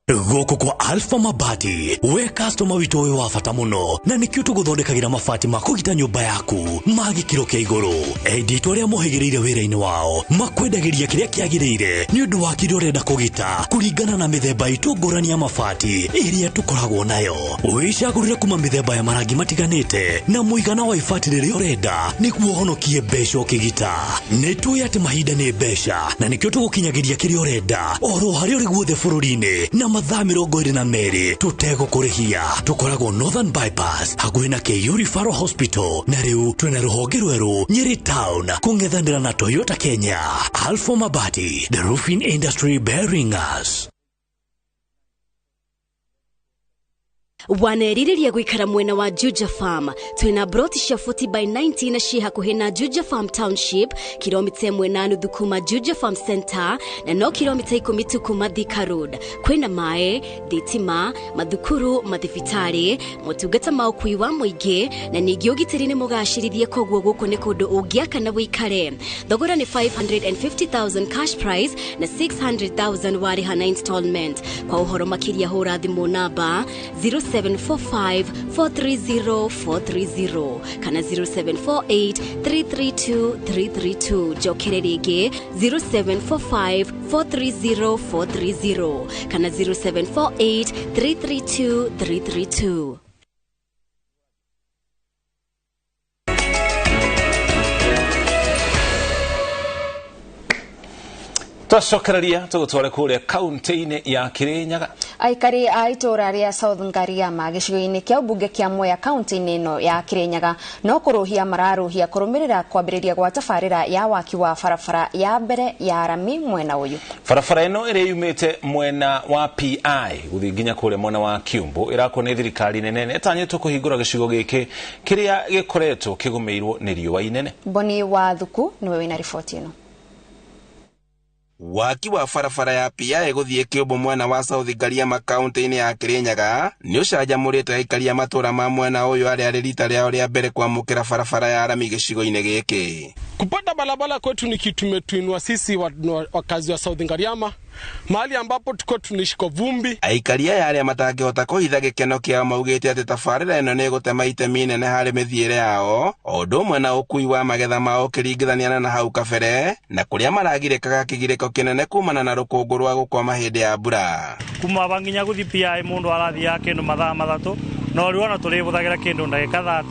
Gũkũ kwa Alpha Mabati, we customer witũ wĩ wa bata mũno na nĩkĩo tũgũthondekagĩra mabati ma kũgita nyũmba yaku ma gĩkĩro kĩa igũrũ. Endi itũ arĩa mohĩgĩrĩire wĩra-inĩ wao makwendagĩria kĩrĩa kĩagĩrĩire nĩ ũndũ wa kĩrĩa ũrenda kũgita kũringana na mĩthemba itũ ngũrani ya mabati ĩrĩa tũkoragwo nayo. Wĩcagũrĩre kuma mĩthemba ya marangi matiganĩte na mũigana wa ibati rĩrĩa ũrenda nĩguo ũhonokie mbeca ũkĩgita. Nĩ tũĩ atĩ mahinda nĩ mbeca na nĩkĩo tũgũkinyagĩria kĩrĩa ũrenda oro harĩa ũrĩ guothe bũrũri-inĩ na mathaa 22 tũtegũkũrĩhia. Tũkoragwo Northern Bypass hakuhĩ na KU Referral Hospital na rĩu twĩna rũhonge rwerũ Nyeri Town kũng'ethanĩra na Toyota Kenya. Alpha Mabati, the roofing industry bearing us. Wanerirĩria gũikara mwena wa Juja Farm. Twĩna broti cia 40 by 90 na ciĩ hakuhĩ na Juja Farm Township, kilomita 1.5 kuma Juja Farm Center na no kilomita 10 tu kuma Thika Road. Kwĩna maĩ, thitima, mathukuru, mathibitarĩ, motungata ma ũkui wa mũingĩ na ningĩ ũgitĩri nĩ mũgacĩrithie, koguo gũkũ nĩ kũndũ ũngĩaka na wĩikare. Thogora nĩ 550,000 cash price na 600,000 warĩha na installment. Kwa ũhoro makĩria hũra thimũ namba 0745 430 430 kana 0748 332 332. Njokere rĩngĩ 0745 430 430 kana 0748 332 332. Twacokereria tũgũtware kũrĩa kaunti-inĩ ya Kirinyaga. Aikari a itũũra rĩa South Ngariama gĩcigo-inĩ kĩa ũmbunge kĩa Mwea kaunti-inĩ ĩno ya Kirinyaga no kũrũhia mararũhia kũrũmĩrĩra kwambĩrĩria gwa tabarĩra ya waki wa barabara ya mbere ya rami mwena ũyũ. Barabara ĩno ĩrĩa yumĩte mwena wa PI gũthiĩ nginya kũrĩa mwena wa Kiumbu ĩrakwo nĩ thirikari nene ĩtanyĩtwo kũhingũra gĩcigo gĩkĩ kĩrĩa gĩkoretwo kĩgũmĩirwo nĩ riũa inene. Boni wa Thuku nĩwe wĩna riboti ĩno. Waki wa barabara ya PI gũthiĩ Kĩũmbũ mwena wa South Ngariama kaunti-inĩ ya Kirinyaga nĩ ũcanjamũrĩte aikari a matũũra ma mwena ũyũ arĩa rĩ rita rĩao rĩa mbere kwamũkĩra barabara ya rami gĩcigo-inĩ gĩkĩ. Kupata barabara kwetu ni kitu tumetuinua sisi wakazi wa South Ngariama, mahali ambapo tuko tunaishi kwa vumbi. Aikari aya arĩa matangĩhota kũhitha gĩkeno kĩao maugĩte atĩ tabarĩra ĩno nĩ ĩgũtema itemi inene harĩ mĩthiĩre yao o ũndũ ũmwe na ũkui wa magetha mao ũkĩringithania na hau kabere na kũrĩa maragirĩkaga kĩgirĩko kĩnene kumana na rũkũngũ rwa gũkwama hĩndĩ ya mbura. Kuma aba nginya gũthiĩ PI mũndũ arathiaga kĩndũ mathaa 3 no rĩu ona tũrĩhũthagĩra kĩndũ ndagĩka 30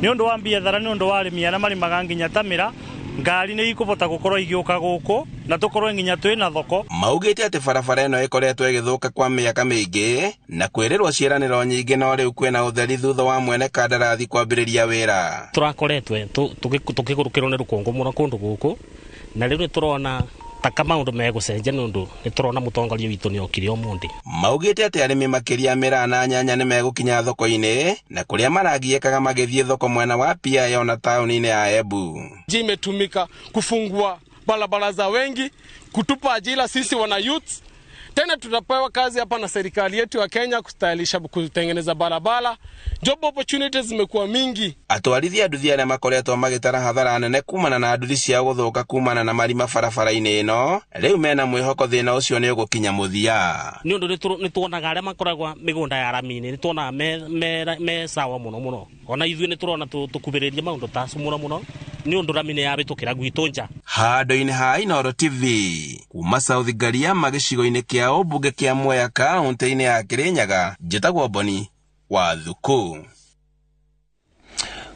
nĩ ũndũ wa mbiathara nĩ ũndũ wa arĩmi arĩa marĩmaga nginya ta mĩra ngari nĩ ikũbota gũkorwo igĩũka gũkũ na tũkorwo nginya twĩ na thoko. Maugĩte atĩ barabara ĩno ĩkoretwo ĩgĩthũka kwa mĩaka mĩingĩ na kwĩrĩrwo ciĩranĩro nyingĩ no rĩu kwĩna ũtheri thutha wa mwene kandarathi kwambĩrĩria wĩra. Tũrakoretwe tũkĩgũrũkĩrwo nĩ rũkũngũ mũno kũndũ gũkũ na rĩu nĩ tũrona taka maũndũ megũcenjia nĩ ũndũ nĩ tũrona mũtongoria witũ nĩ okire ũmũthĩ. Maugĩte atĩ arĩmi makĩria mĩraa na nyanya nĩ megũkinya thoko-inĩ na kũrĩa maragiĩkaga magĩthiĩ thoko mwena wa PI ona taũni-inĩ ya Embu. Njia imetumika kufungua barabara za wengi, kutupa ajira sisi wana youth. Tena tutapewa kazi hapa na serikali yetu ya Kenya kustylisha, kutengeneza barabara. Job opportunities zimekuwa mingi. Atwarithia nduthi arĩa makoretwo magĩtara hathara nene kumana na nduthi ciao gũthũka kumana na marima barabara-inĩ ĩno rĩu mena mwĩhoko thĩna ũcio nĩ ũgũkinya mũthia. Nĩ ũndũ nĩ tuonaga arĩa makoragwo mĩgũnda ya rami-inĩ, nĩ tuonaga me sawa mũno mũno. Ona ithuĩ nĩ tũrona tũkubĩrĩria maũndũ ta acio mũno mũno nĩ ũndũ rami nĩ yabĩtũkĩra gwitũ nja. Handũ-inĩ ha Inooro TV kuma South Gariama gĩcigo-inĩ kĩa ũmbunge kĩa Mwea kaũntĩ-inĩ ya Kĩrĩnyaga, njĩtagwo Boni wa Thuku.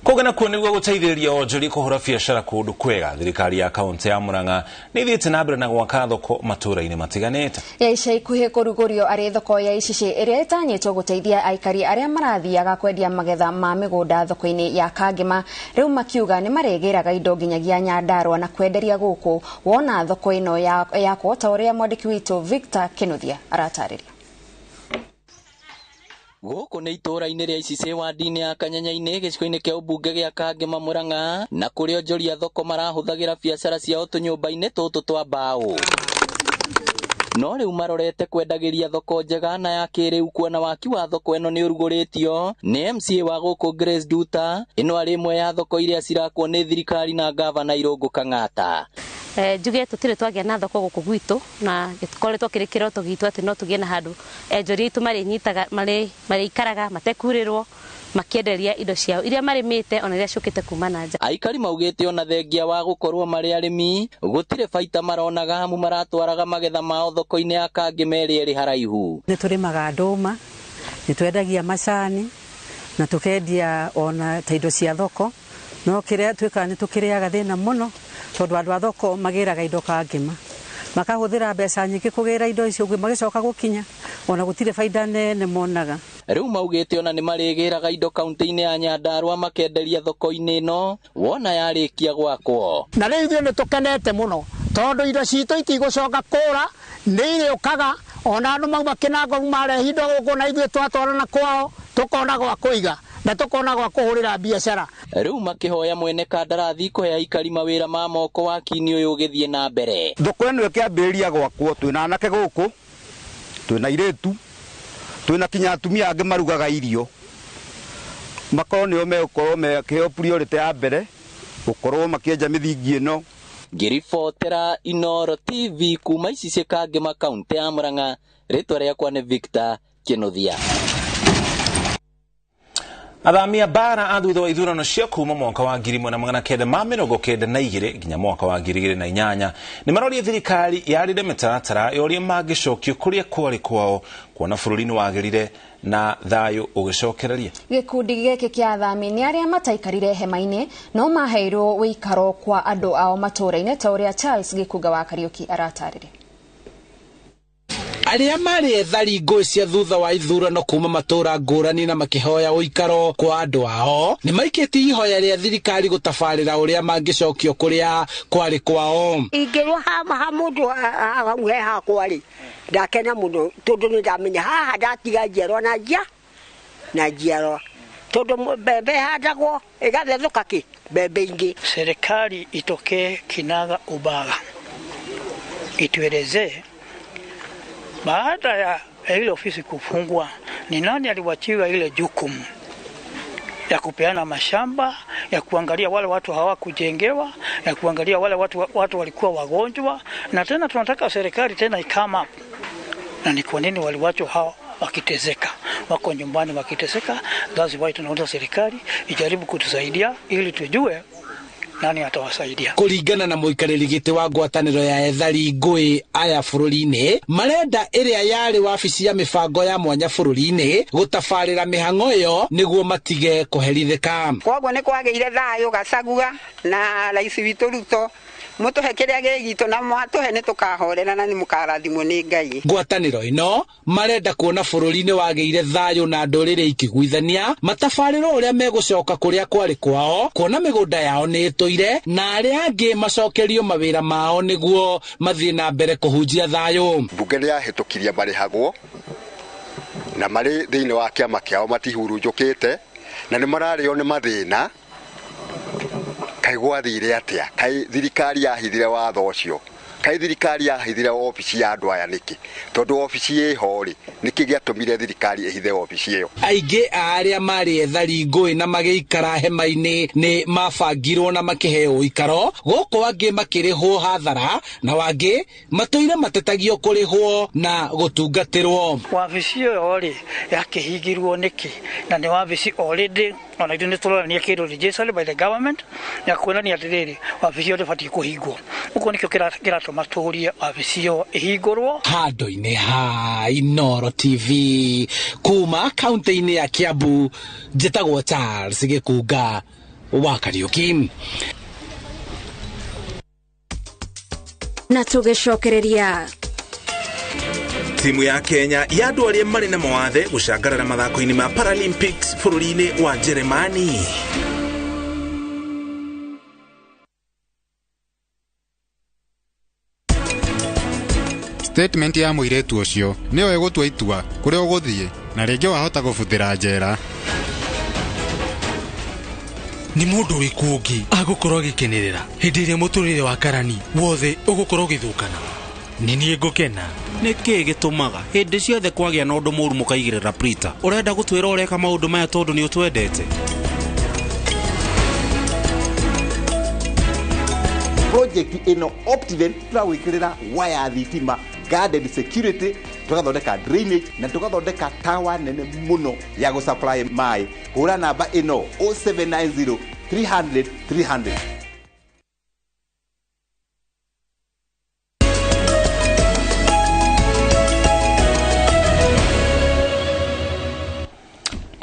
Koga nakuo nĩguo gũteithĩrĩria onjoria kũhũra biacara kũndũ kwega, thirikari ya kaũntĩ ya Murang'a nĩ ĩthiĩte na mbere na gwaka thoko matũũra-inĩ matiganĩte. Ya ica ikuhĩ kũrugũrio arĩ thoko ya Icicĩ ĩrĩa ĩtanyĩtwo gũteithia aikari arĩa marathiaga kwendia magetha ma mĩgũnda thoko-inĩ ya Kangema, rĩu makiuga nĩ marĩgĩraga indo nginyagia Nyandarua na kwenderia gũkũ wona thoko ĩno yakwo, ta ũrĩa mwandĩki witũ Victor Kinuthia aratarĩria. Gũkũ nĩ itũũra-inĩ rĩa Icicĩ wandi-inĩ ya Kanyenya-inĩ gĩcigo-inĩ kĩa ũmbunge gĩa Kangema Murang'a, na kũrĩa onjoria thoko marahũthagĩra biacara ciao tũnyũmba-inĩ tũtũ twa mbaũ. No rĩu marorete kwendagĩria thoko njega na ya kĩrĩu, kuona waki wa thoko ĩno nĩ ũrugũrĩtio nĩ MCA wa gũkũ Grace Nduta. Ĩno arĩ ĩmwe ya thoko iria cirakwo nĩ thirikari na gavana Irũngũ Kang'ata. Njuge tutire twagia na thoko guku gwitu na gikoretwo kiri kiroto gitu ati no tugie na handu enjoria itu marinyitaga marikaraga matekurirwo makienderia indo ciao iria marimite ona iria ciukite kuma na nja. Aikari maugite ona thengia wa gukorwo mari arimi gutire baita maronaga hamu maratwaraga magetha mao thoko-inĩ ya Kangema ĩrĩa ĩrĩ haraihu. Ni turimaga ndũma, ni twendagia macani na tukendia ona ta indo cia thoko, no kiria twikaga ni tukiriaga thina muno tondu andu a thoko magiraga indo Kangema makahuthira mbeca nyingi kugira indo icio magicoka gukinya ona gutire baida nene monaga. Riu maugite ona ni marigiraga indo kaunti-inĩ ya Nyandarua makenderia thoko-inĩ ĩno wona yarĩkia gwakwo. Na rĩu ithuĩ nĩ tũkenete mũno tondu indo citũ itigũcoka kũra, nĩ irĩũkaga ona andũ mauma Kĩnango marehe indo gũkũ na ithuĩ twatwarana kwao tũkona gwa kũiga na tukona gwa kuhurira biacara. Riu makihoya mwene kandarathi kuhe aikari mawira ma moko waki-inĩ ũyũ ũgĩthiĩ na mbere. Thoko ĩno ĩkĩambĩrĩria gwakwo twĩna anake gũkũ, twĩna airĩtu, twĩna kinya atumia angĩ marugaga irio, makorwo nĩo megũkorwo mekĩheo priority ya mbere gũkorwo makĩenja mĩthingi ĩno. Ngĩribotera Inooro TV kuma Icicĩ Kangema kaunti ya Murang'a, rĩtwa rĩakwa nĩ Victor Kinuthia. Athami a bara a thutha wa ithurano cia kuma mwaka wa 1992 nginya mwaka wa 2008 nĩ maroria thirikari yarire mĩtaratara ya ũrĩa mangĩcokio kũrĩa kwarĩ kwao kuona bũrũri nĩ wagĩrire na thayũ ũgĩcokereria. Gĩkundi gĩkĩ kĩa athami nĩ arĩa mataikarire hema-inĩ no maheirwo wĩikaro kwa andũ ao matũũra-inĩ, ta ũrĩa Charles Gĩkunga wa Kariũki aratarĩria. Arĩa marĩ ethari ngũĩ cia thutha wa ithurano kuma matũra ngũrani na makĩhoya ũikaro kwa andũ ao nĩ maikĩtie ihoya rĩa thirikari gũtabarĩra ũrĩa mangĩcokio kũrĩa kwarĩ kwao. Ingĩrwo ha mũndũ hau he hakwa rĩ, ndakena mũno tondũ nĩ ndamenya haha ndatiga njiarwa na na njiarwa, tondũ mbembe ĩhandagwo ĩgathethũka kĩ mbembe ingĩ. Serikali itokee kinaga ubaga ituelezee baada ya ile ofisi kufungwa, ni nani aliwachiwa ile jukumu ya kupeana mashamba, ya kuangalia wale watu hawakujengewa, ya kuangalia wale watu walikuwa wagonjwa. Na tena tunataka serikali tena ikama, na ni kwa nini waliwachwa hao wakiteseka, wako nyumbani wakiteseka. That's why tunaomba serikali ijaribu kutusaidia ili tujue nani atawasaidia. Kuringana na muikarĩri gĩtĩ wa ngwatanĩro ya ethari ngũĩ aya bũrũri-inĩ, marenda ĩrĩa yarĩ wabici ya mĩbango ya mwanya bũrũri-inĩ gũtabarĩra mĩhang'o ĩyo nĩguo matige kũherithĩka. Koguo nĩ kwagĩire thayũ Gachagua na rais witũ Ruto, mũtũhe kĩrĩa gĩ gitũ na mwatũhe nĩ tũkahorera na nĩ mũkarathimwo nĩ Ngai. Ngwatanĩro ĩno marenda kuona bũrũri-inĩ wagĩire thayũ na ndũrĩrĩ ikĩguithania matabarĩro ũrĩa megũcoka kũrĩa kwarĩ kwao, kuona mĩgũnda yao nĩ ĩtũire na arĩa angĩ macokerio mawĩra mao nĩguo mathiĩ na mbere kũhunjia thayũ. Mbunge nĩ yahĩtũkirie marĩhagwo na marĩ thĩinĩ wa kĩama kĩao matihurunjũkĩte na nĩ mararĩo nĩ mathĩna. Kaĩ gwathire atĩa? Kaĩ thirikari yahithire watho ũcio Kaĩ thirikari yahithire obici ya andũ aya nĩkĩ? Tondũ obici ĩho rĩ, nĩkĩ gĩatũmire thirikari ĩhithe obici ĩyo? Aingĩ a arĩa marĩ ethari ngũĩ na magĩikara hema-inĩ nĩ mabangirwo na makĩheo ũikaro, gũkũ angĩ makĩrĩhwo hathara na wangĩ matũire matetagio kũrĩhwo na gũtungatĩrwo. Wabici ĩyo rĩ yakĩhingirwo nĩkĩ? Na nĩ wabici already ona ithuĩ nĩ tũronania kĩndũ registered by the government ya kuonania atĩrĩrĩ, wabici ĩyo ndĩbatiĩ kũhingwo. Ũguo nĩkĩo kĩratũma tũrie wabici ĩyo ĩhingũrwo. Handũ-inĩ ha Inooro TV kuma kaunti-inĩ ya Kiambu, njĩtagwo Charles Gĩkunga wa Kariuki. Na tũgĩcokereria Timu ya Kenya ya andũ arĩa marĩ na mawathe gũcangarara mathako-inĩ ma Paralympics bũrũri-inĩ wa Jeremani. Statement ya mũirĩtu ũcio nĩyo ĩgũtua itua kũrĩa ũgũthiĩ na rĩngĩ wahota gũbuthĩra njera. Nĩ mũndũ ũrĩkũ ũngĩ agũkorwo agĩkenerera hĩndĩ ĩrĩa mũtũrĩre wa karani wothe ũgũkorwo ũgĩthũkana? Nĩ niĩ ngũkena. Nĩ kĩĩ gĩtũmaga hĩndĩ ciothe kwagĩa na ũndũ mũũru mũkaigĩrĩra Prita? Ũrenda gũtwĩra ũreka maũndũ maya tondũ nĩ ũtwendete? Project ĩno Optiven tũragwĩkĩrĩra waya thitima, guarded security, tũgathondeka drainage na tũgathondeka tower nene mũno ya gũsupply maĩ. Hũra namba ĩno 0790 300 300.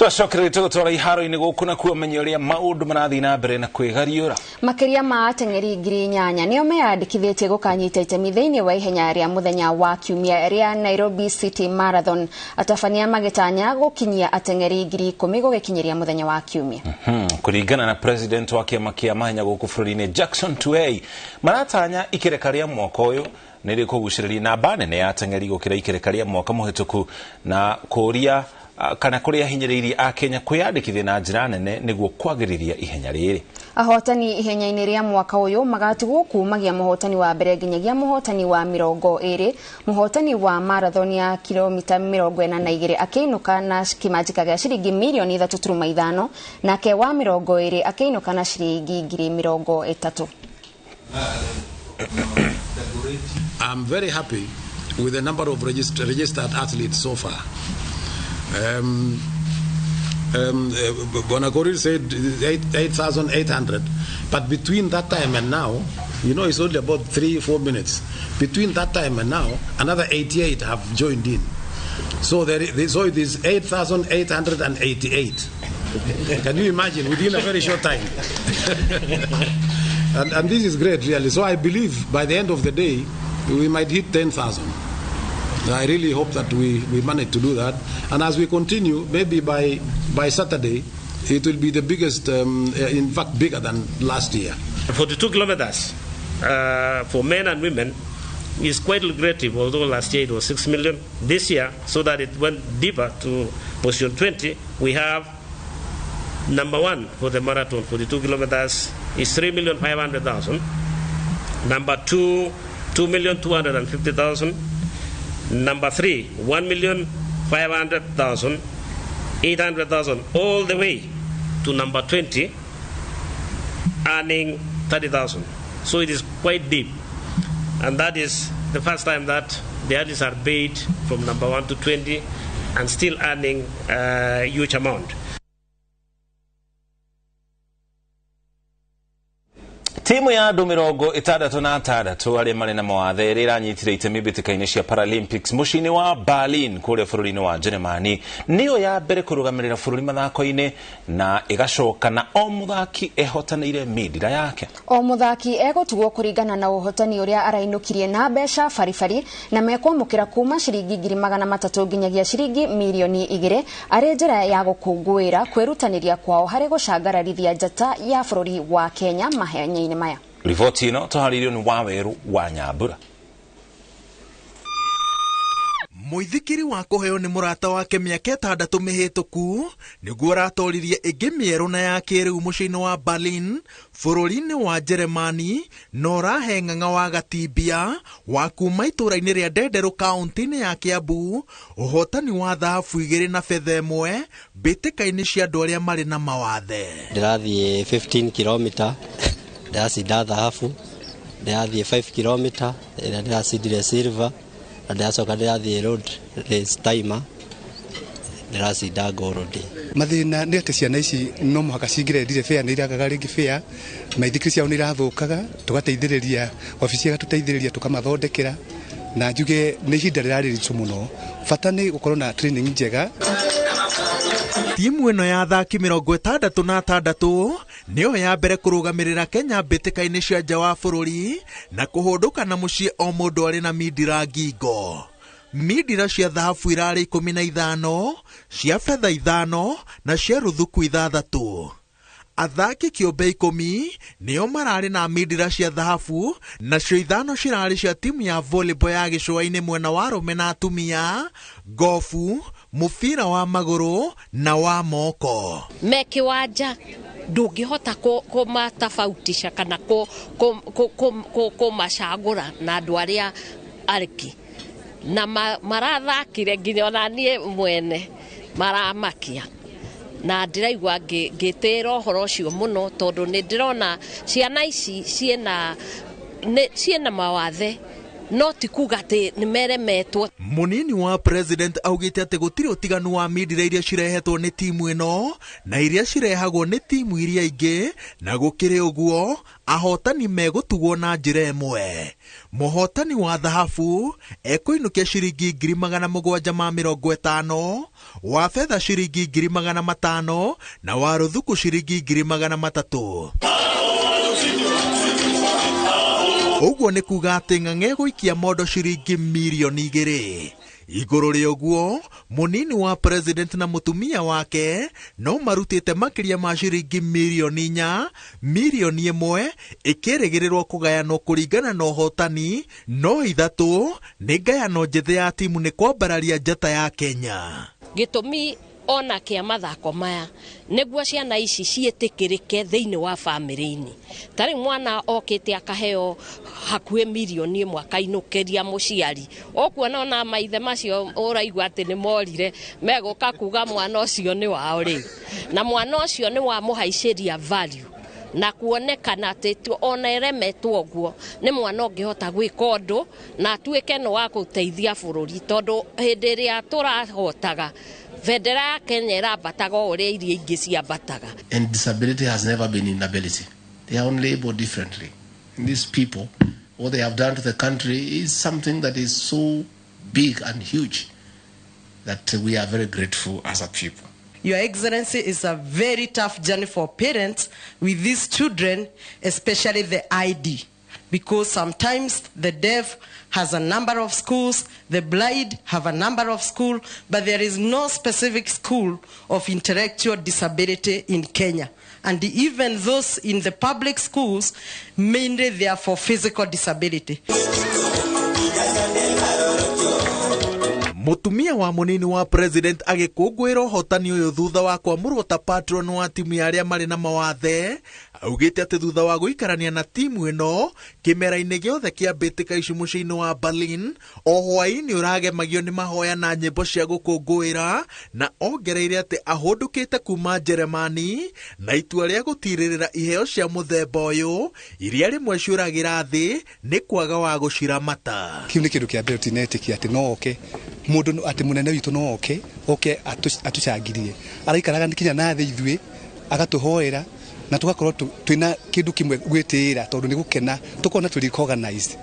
Twacokereria tũgũtwara iharo-inĩ gũkũ na kuo menya ũrĩa maũndũ marathiĩ na mbere na kwĩgariũra. Makĩria ma ateng'eri 8,000 nĩo meyandĩkithĩtie gũkanyita itemi thĩinĩ wa ihenya rĩa mũthenya wa kiumia rĩa Nairobi City Marathon. Atabania magĩtanya gũkinyia ateng'eri 10,000 gũgĩkinyĩria mũthenya wa kiumia. Kũringana na president wa kĩama kĩa mahenya gũkũ bũrũri-inĩ Jackson Tuwei, maratanya ikereka rĩa mwaka ũyũ nĩ rĩkũgucĩrĩria namba nene ya ateng'eri gũkĩra ikereka rĩa mwaka mũhĩtũku na kũria kana kũrĩa hinyĩrĩirie a Kenya kwĩyandĩkithia na njĩra nene nĩguo kwagĩrĩria ihenya rĩrĩ. Ahotani ihenya-inĩ rĩa mwaka ũyũ magatigwo kumagia mũhotani wa mbere nginyagia mũhotani wa 20. Mũhotani wa marathon ya kilomita 42 akĩinũka na kĩmanjĩka gĩa ciringi mirioni 3.5, nake wa 20 akĩinũka na ciringi 30,000. I'm very happy with the number of registered athletes so far. Bwana Korir said 8,800, but between that time and now, you know, it's only about 3-4 minutes. Between that time and now, another 88 have joined in. So so it is 8,888. Can you imagine? Within a very short time. And this is great, really. So I believe by the end of the day, we might hit 10,000. I really hope that we manage to do that. And as we continue, maybe by Saturday, it will be the biggest, in fact, bigger than last year. 42 kilometers for men and women is quite lucrative, although last year it was 6 million. This year, so that it went deeper to position 20, we have number one for the marathon, 42 kilometers, is 3,500,000. Number two, 2,250,000. Number three, 1,500,000, 800,000, all the way to number 20, earning 30,000. So it is quite deep. And that is the first time that the athletes are paid from number 1 to 20 and still earning a huge amount. Timu ya andũ 66 arĩa marĩ na mawathe ĩrĩa ĩranyitire itemi mbĩtĩka-inĩ cia Paralympics mũciĩ-inĩ wa Berlin kũrĩa bũrũri-inĩ wa Jeremani nĩyo ya mbere kũrũgamĩrĩra bũrũri mathako-inĩ na ĩgacoka na o mũthaki ehotanĩire mindira yake. O mũthaki egũtugwo kũringana na ũhotani ũrĩa arainũkirie na mbeca baribari na mekwamũkĩra kuma ciringi 300,000 nginyagia ciringi mirioni 2 arĩ njĩra ya gũkũngũĩra kwĩrutanĩria kwao harĩ gũcangararithia njata ya bũrũri wa Kenya mahenya-inĩ maya. Riboti ĩno tũharĩirio nĩ Waweru wa Nyambura. Mũithikiri wa kũheo nĩ mũrata wake mĩaka 6 mĩhĩtũku nĩguo aratoririe ĩngĩ mĩerũ na ya kĩrĩu mũciĩ-inĩ wa Berlin bũrũri-inĩ wa Jeremani, na ũrahe ng'ang'a wa Gatibia wa kuma itũũra-inĩ rĩa Ndenderũ kaũntĩ-inĩ ya Kiambu ũhotani wa thahabu 2 na betha 1 mbĩtĩka-inĩ cia andũ arĩa marĩ na mawathe. Ndĩrathiĩ 15 km ndĩracinda thahabu, ndĩrathiĩ 5 km ĩrĩa ndĩracindire silver, na ndĩracoka ndĩrathiĩ road race timer ndĩracinda gold. Mathĩna nĩ atĩ ciana ici no mũhaka cingĩrendire fare, nĩ iragaga rĩngĩ fare, maithikiri ciao nĩ irathũkaga, tũgateithĩrĩria wabici ĩgatũteithĩrĩria tũkamathondekera, na njuge nĩ ihinda rĩrarĩ ritũ mũno. Bata nĩ gũkorwo na training njega. Timu ĩno ya athaki 66 nĩyo ya mbere kũrũgamĩrĩra Kenya mbĩtĩka-inĩ cia nja wa bũrũri na kũhũndũka na mũciĩ o mũndũ arĩ na mindira ngingo. Mindira cia thahabu irarĩ 15, cia betha 5 na cia ruthuku 6. Athaki kĩũmbe 10 nĩo mararĩ na mindira cia thahabu, nacio 5 cirarĩ cia timu ya volleyball ya gĩcũa-inĩ mwena wa arũme na atumia, gofu, mũbira wa magũrũ na wa moko. Me kĩwanja ndũngĩhota kũmatofautisha kana kũmacagũra na andũ arĩa arĩki, na marathakire nginya ona niĩ mwene maramakia, na ndĩraigua ngĩtĩĩra ũhoro ũcio mũno tondũ nĩ ndĩrona ciana ici ciĩna mawathe, no ti kuga atĩ nĩ meremetwo. Mũnini wa president augĩte atĩ gũtirĩ ũtiganu wa mindira iria cirehetwo nĩ timu ĩno na iria cirehagwo nĩ timu iria ingĩ, na gũkĩrĩ ũguo ahotani megũtugwo na njĩra ĩmwe. Mũhotani wa thahabu ekũinũkia ciringi 750,000, wa betha ciringi 500,000 na wa ruthuku ciringi 300,000. Ũguo nĩ kuga atĩ ng'ang'a egũikia mondo ciringi mirioni 2. Igũrũ rĩa ũguo, mũnini wa president na mũtumia wake no marutĩte makĩria ma ciringi mirioni 4, mirioni 1 ĩkĩrĩgĩrĩrwo kũgayanwo kũringana na ũhotani, no 3 nĩ ngayano njĩthĩ ya timu nĩ kwambararia njata ya Kenya. Gĩtũmi ona kĩa mathako maya nĩguo ciana ici ciĩtĩkĩrĩke thĩinĩ wa bamĩrĩ-inĩ. Ta rĩu mwana okĩte akaheo hakuhĩ mirioni 1 akainũkĩria mũciari, ũkuona ona maithe macio ũraigua atĩ nĩ morire, megũka kuga mwana ũcio nĩ wao rĩu, na mwana ũcio nĩ wamũhaicĩria value na kuonekana atĩ ona eremetwo ũguo nĩ mwana ũngĩhota gwĩka ũndũ na atuĩke nĩ wa gũteithia bũrũri, tondũ hĩndĩ ĩrĩa tũrahotaga bendera ya Kenya ĩrambataga o ũrĩa iria ingĩ ciambataga. And disability has never been inability. They are only able differently. And these people, what they have done to the country is something that is so big and huge that we are very grateful as a people. Your Excellency, is a very tough journey for parents with these children, especially the ID, because sometimes the deaf has a number of schools, the blind have a number of schools, but there is no specific school of intellectual disability in Kenya. And even those in the public schools, mainly they are for physical disability. Mũtumia wa mũnini wa president agĩkũngũĩra ũhotani ũyũ thutha wa kwamũrwo ta patron wa timu ya arĩa marĩ na mawathe, augĩte atĩ thutha wa gũikarania na timu ĩno kĩmera-inĩ gĩothe kĩa mbĩtĩka ici mũciĩ-inĩ wa Berlin, o hwaĩ-inĩ ũragemagio nĩ mahoya na nyĩmbo cia gũkũngũĩra, na ongereire atĩ ahũndũkĩte kuma Jeremani na itua rĩa gũtirĩrĩra iheo cia mũthemba ũyũ iria rĩmwe ciũragĩra thĩ nĩ kwaga wa gũciramata. Kĩu nĩ kĩndũ kĩa mbere tũtinetĩkia atĩ no oke mũndũ, atĩ mũnene witũ no oke atũcangirie, araikaraga nginya na thĩ ithuĩ agatũhoera na tũgakorwo twĩna kĩndũ kĩmwe gwĩtĩĩra, tondũ nĩ gũkena tũkona tũrĩ organized,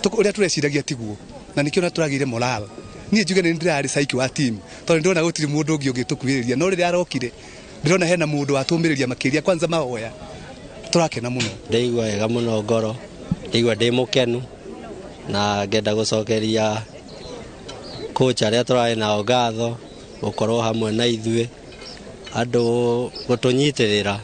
ũrĩa tũreciragia tiguo, na nĩkĩo na tũragĩire morale. Niĩ njuge nĩ ndĩrarĩ psyche wa team, tondũ ndĩrona gũtirĩ mũndũ ũngĩ ũngĩtũkuhĩrĩria, no rĩrĩa arokire ndĩrona hena mũndũ watũmĩrĩria makĩria, kwanza mahoya, tũrakena mũno. Ndĩigua wega mũno ngoro, ndĩigua ndĩ mũkenu na ngenda gũcokeria coach arĩa tũrarĩ nao ngatho gũkorwo hamwe na ithuĩ, andũ gũtũnyitĩrĩra.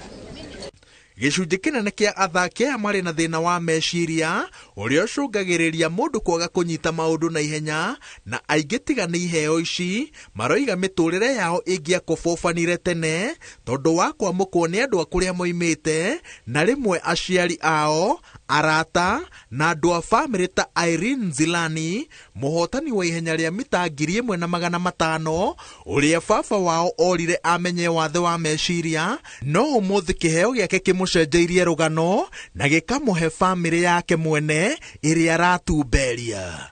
Gĩcunjĩ kĩnene kĩa athaki aya marĩ na thĩna wa meciria Ũrĩa ũcũngagĩrĩria mũndũ kwaga kũnyita maũndũ na ihenya, na aingĩ tiga nĩ iheo ici maroiga mĩtũrĩre yao ĩngĩakobobanire tene tondũ wa kwamũkwo nĩ andũ a kũrĩa moimĩte, na rĩmwe aciari ao, arata na andũ a bamĩrĩ ta Irene Nzilani, mũhotani wa ihenya rĩa mita 1500, ũrĩa baba wao orire amenye wathe wa meciria, no ũmũthĩ kĩheo gĩake kĩmũcenjeirie rũgano na gĩkamũhe bamĩrĩ yake mwene ĩrĩa aratumberia.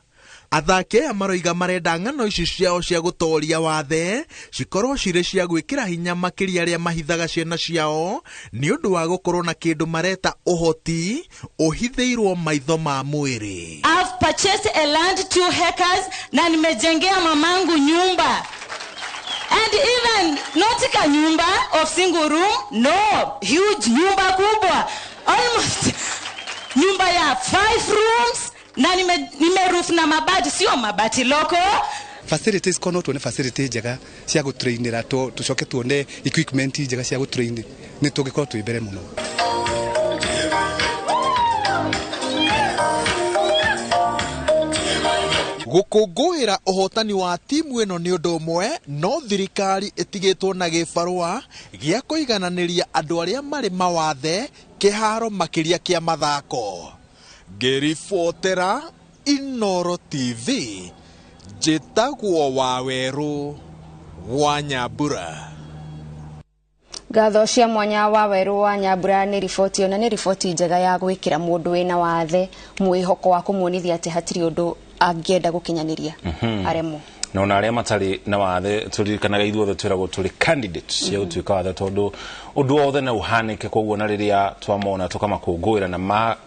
Athaki aya maroiga marenda ng'ano ici ciao cia gũtoria wathe cikorwo cirĩ cia gwĩkĩra hinya makĩria arĩa mahithaga ciana ciao nĩ ũndũ wa gũkorwo na kĩndũ mareta ũhoti ũhithĩirwo maitho ma mwĩrĩ. I've purchased a land 2 hectares na nimejengea mamangu nyumba. And even not a nyumba of single room, no, huge nyumba kubwa. Almost nyumba ya 5 rooms. Na nime roof na mabati, sio mabati loko. Facilities kono tuone facility njega cia gũtrainĩra, tũcoke tuone equipment njega cia gũtrain, nĩ tũngĩkorwo twĩ mbere mũno. Gũkũngũĩra ũhotani wa timu ĩno nĩ ũndũ ũmwe, no thirikari ĩtigĩtwo na gĩbarũa gĩa kũigananĩria andũ arĩa marĩ mawathe kĩharo makĩria kĩa mathako. Ngĩribotera Inooro TV, njĩtagwo Wawerũ wa Nyambura. Ngatho cia mwanya Wawerũ wa Nyambura nĩ riboti, ona nĩ riboti njega ya gwĩkĩra mũndũ wĩna wathe mwĩhoko wa kũmuonithia atĩ hatirĩ ũndũ angĩenda gũkinyanĩria aremwo. Na ona arĩa matarĩ na wathe tũririkanaga ithuothe twĩragwo tũrĩ candidates cia gũtuĩka wathe, tondũ ũndũ wothe no ũhanĩke, koguo na rĩrĩa twamona tũkamakũngũĩra na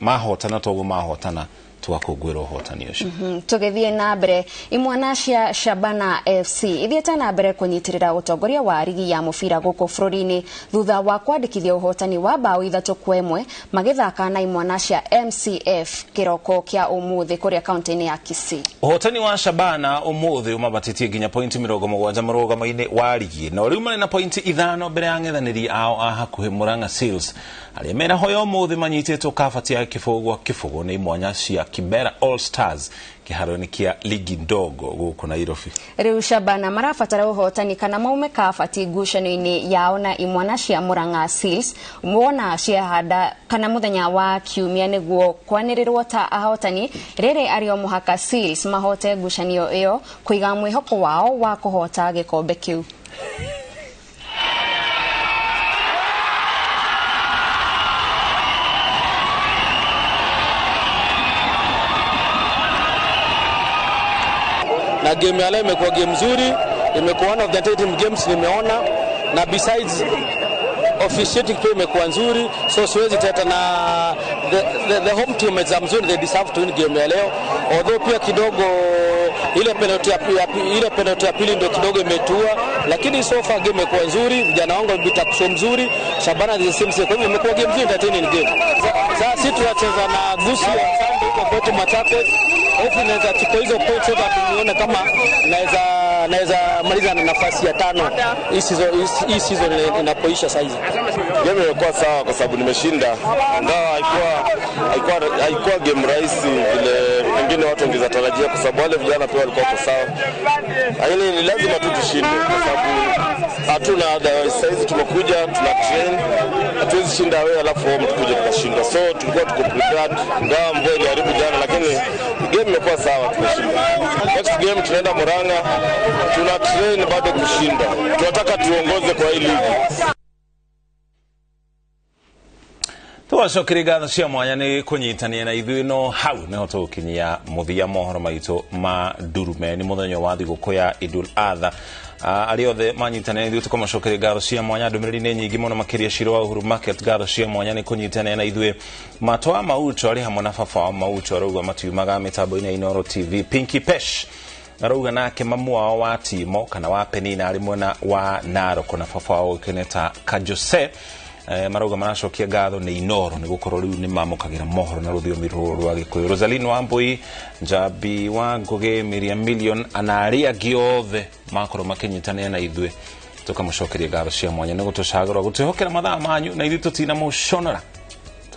mahotana toguo mahotana tũgakũngũĩra ũhotani ũcio. Tũgĩthiĩ na mbere, imwana cia Shabana FC ithiĩte na mbere kũnyitĩrĩra ũtongoria wa rigi ya mũbira gũkũ bũrũri-inĩ thutha wa kwandĩkithia ũhotani wa bao 3-1 magĩthaka na imwana cia MCF kĩroko kĩa ũmũthĩ kũrĩa kaunti-inĩ ya Kisii. Ũhotani wa Shabana ũmũthĩ ũmabatĩtie nginya pointi 70 mũrũgamo-inĩ wa rigi, no rĩu marĩ na pointi 5 mbere ya ang'ethanĩri ao a hakuhĩ Murang'a Seals arĩa merahoya ũmũthĩ manyitĩtwo kabati ya 0-0 nĩ imwanya cia Kibera All Stars kĩharo-inĩ kĩa ligi ndogo gũkũ Nairobi. Rĩu Shabana marabatara ũhotani kana maume kabati ngucanio-inĩ yao na imwana cia Murang'a Seals wona ciahanda kana mũthenya wa kiumia nĩguo kwanĩrĩrwo ta ahotani, rĩrĩ arĩ o mũhaka Seals mahote ngucanio ĩyo kũiga mwĩhoko wao wa kũhota gĩkombe kĩu. Na game ya leo imekuwa game nzuri, imekuwa one of the entertaining games nimeona, na besides officiating pia imekuwa nzuri, so siwezi teta na the home team is mzuri, they deserve to win game ya leo, although pia kidogo ile penalty ya pili ndio kidogo imetua, lakini so far game imekuwa nzuri, vijana wangu wamepita kusho mzuri, Shabana the same, kwa hivyo imekuwa game nzuri, entertaining game. Sasa sisi tunacheza na Gusi wa Sunday huko kwetu Machakos. Hofu naweza chukua hizo points zote nione kama naweza maliza na nafasi ya 5 hii season inapoisha saizi. Game ilikuwa sawa kwa sababu nimeshinda, ingawa haikuwa game rahisi vile pengine watu wangetarajia, kwa sababu wale vijana pia walikuwa kwa sawa, lakini ni lazima tu tushinde kwa sababu hatuna otherwise. Saizi tumekuja tuna train, hatuwezi shinda wewe alafu home tukuje tukashinda, so tulikuwa tuko prepared, ingawa mvua iliharibu jana, lakini game imekuwa sawa, tumeshinda. Next game tunaenda Murang'a, tuna train bado kushinda, tunataka tuongoze kwa hii ligi. Tũgacokeria ngatho cia mwanya nĩ kũnyitania na ithuĩ, no hau nĩho tũgũkinyia mũthia mohoro maitũ ma ndurume. Nĩ mũthenya wa thigũkũ ya Idul Adha. Arĩa othe manyitanĩra na ithuĩ tũkamacokeria ngatho cia mwanya. Ndũmĩrĩri nĩ nyingĩ mũno makĩria Shiro wa Uhuru Market, ngatho cia mwanya nĩ kũnyitanĩra na ithuĩ. Matwa Maucho arĩ hamwe na baba wa Maucho arauga matiumaga mĩtambo-inĩ ya Inooro TV. Pinky Pesh arauga nake mamu wao wa Timo kana wa Penina arĩ mwena wa Narok na baba wao ũkeneta Kajose. Marauga maracokia ngatho nĩ Inooro nĩ gũkorwo rĩu nĩ mamũkagĩra mohoro na rũthiomi rũrũ rwa Gĩkũyũ. Rosaline Wambui, Njabi wa Ngũgĩ, Miriam Million ana arĩa angĩ othe makorwo makĩnyitanĩra na ithuĩ tũkamũcokeria ngatho cia mwanya nĩ gũtũcagũra gũtwĩhokera mathaa manyu na ithuĩ tũtinamũconora.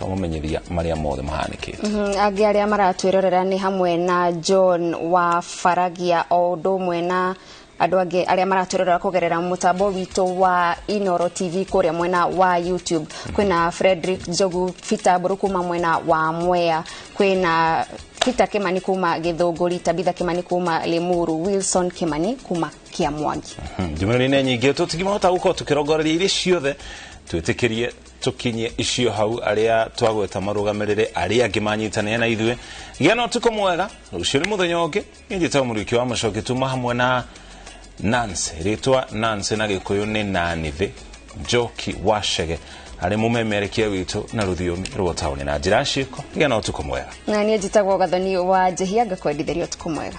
Twamũmenyithia marĩa mothe mahanĩkĩte. Angĩ arĩa maratwĩrorera nĩ hamwe na John wa Faragia, o ũndũ ũmwe na andũ angĩ arĩa maratwĩrorera kũgerera mũtambo witũ wa Inoro TV kũrĩa mwena wa YouTube. Kwĩna Frederick Njogu, Peter Mbũrũ kuma mwena wa Mwea, kwĩna Peter Kimani kuma Gĩthũngũri, Tabitha Kimani kuma Limuru, Wilson Kimani kuma Kiamwangi. Ndũmĩrĩri nĩ nyingĩ, tũtingĩhota gũkorwo tũkĩrongoreria iria ciothe, twĩtĩkĩrie tũkinyie icio hau. Arĩa twagweta marũgamĩrĩre, arĩa angĩ manyitanĩre na ithuĩ. Gĩa na ũtukũ mwega, rũciũ nĩ mũthenya ũngĩ. Niĩ njĩtagwo Mũriũki wa Macoki, tuma hamwe na Nancy. Rĩtwa Nancy na Gĩkũyũ nĩ Nanithĩ Njoki wa Chege, arĩ mũmemerekia witũ na rũthiomi rwa taũni na njĩra ya ciĩko. Gĩa na ũtukũ mwega. Na niĩ njĩtagwo Gathoni wa Njĩhia, ngakwendithĩria ũtukũ mwega.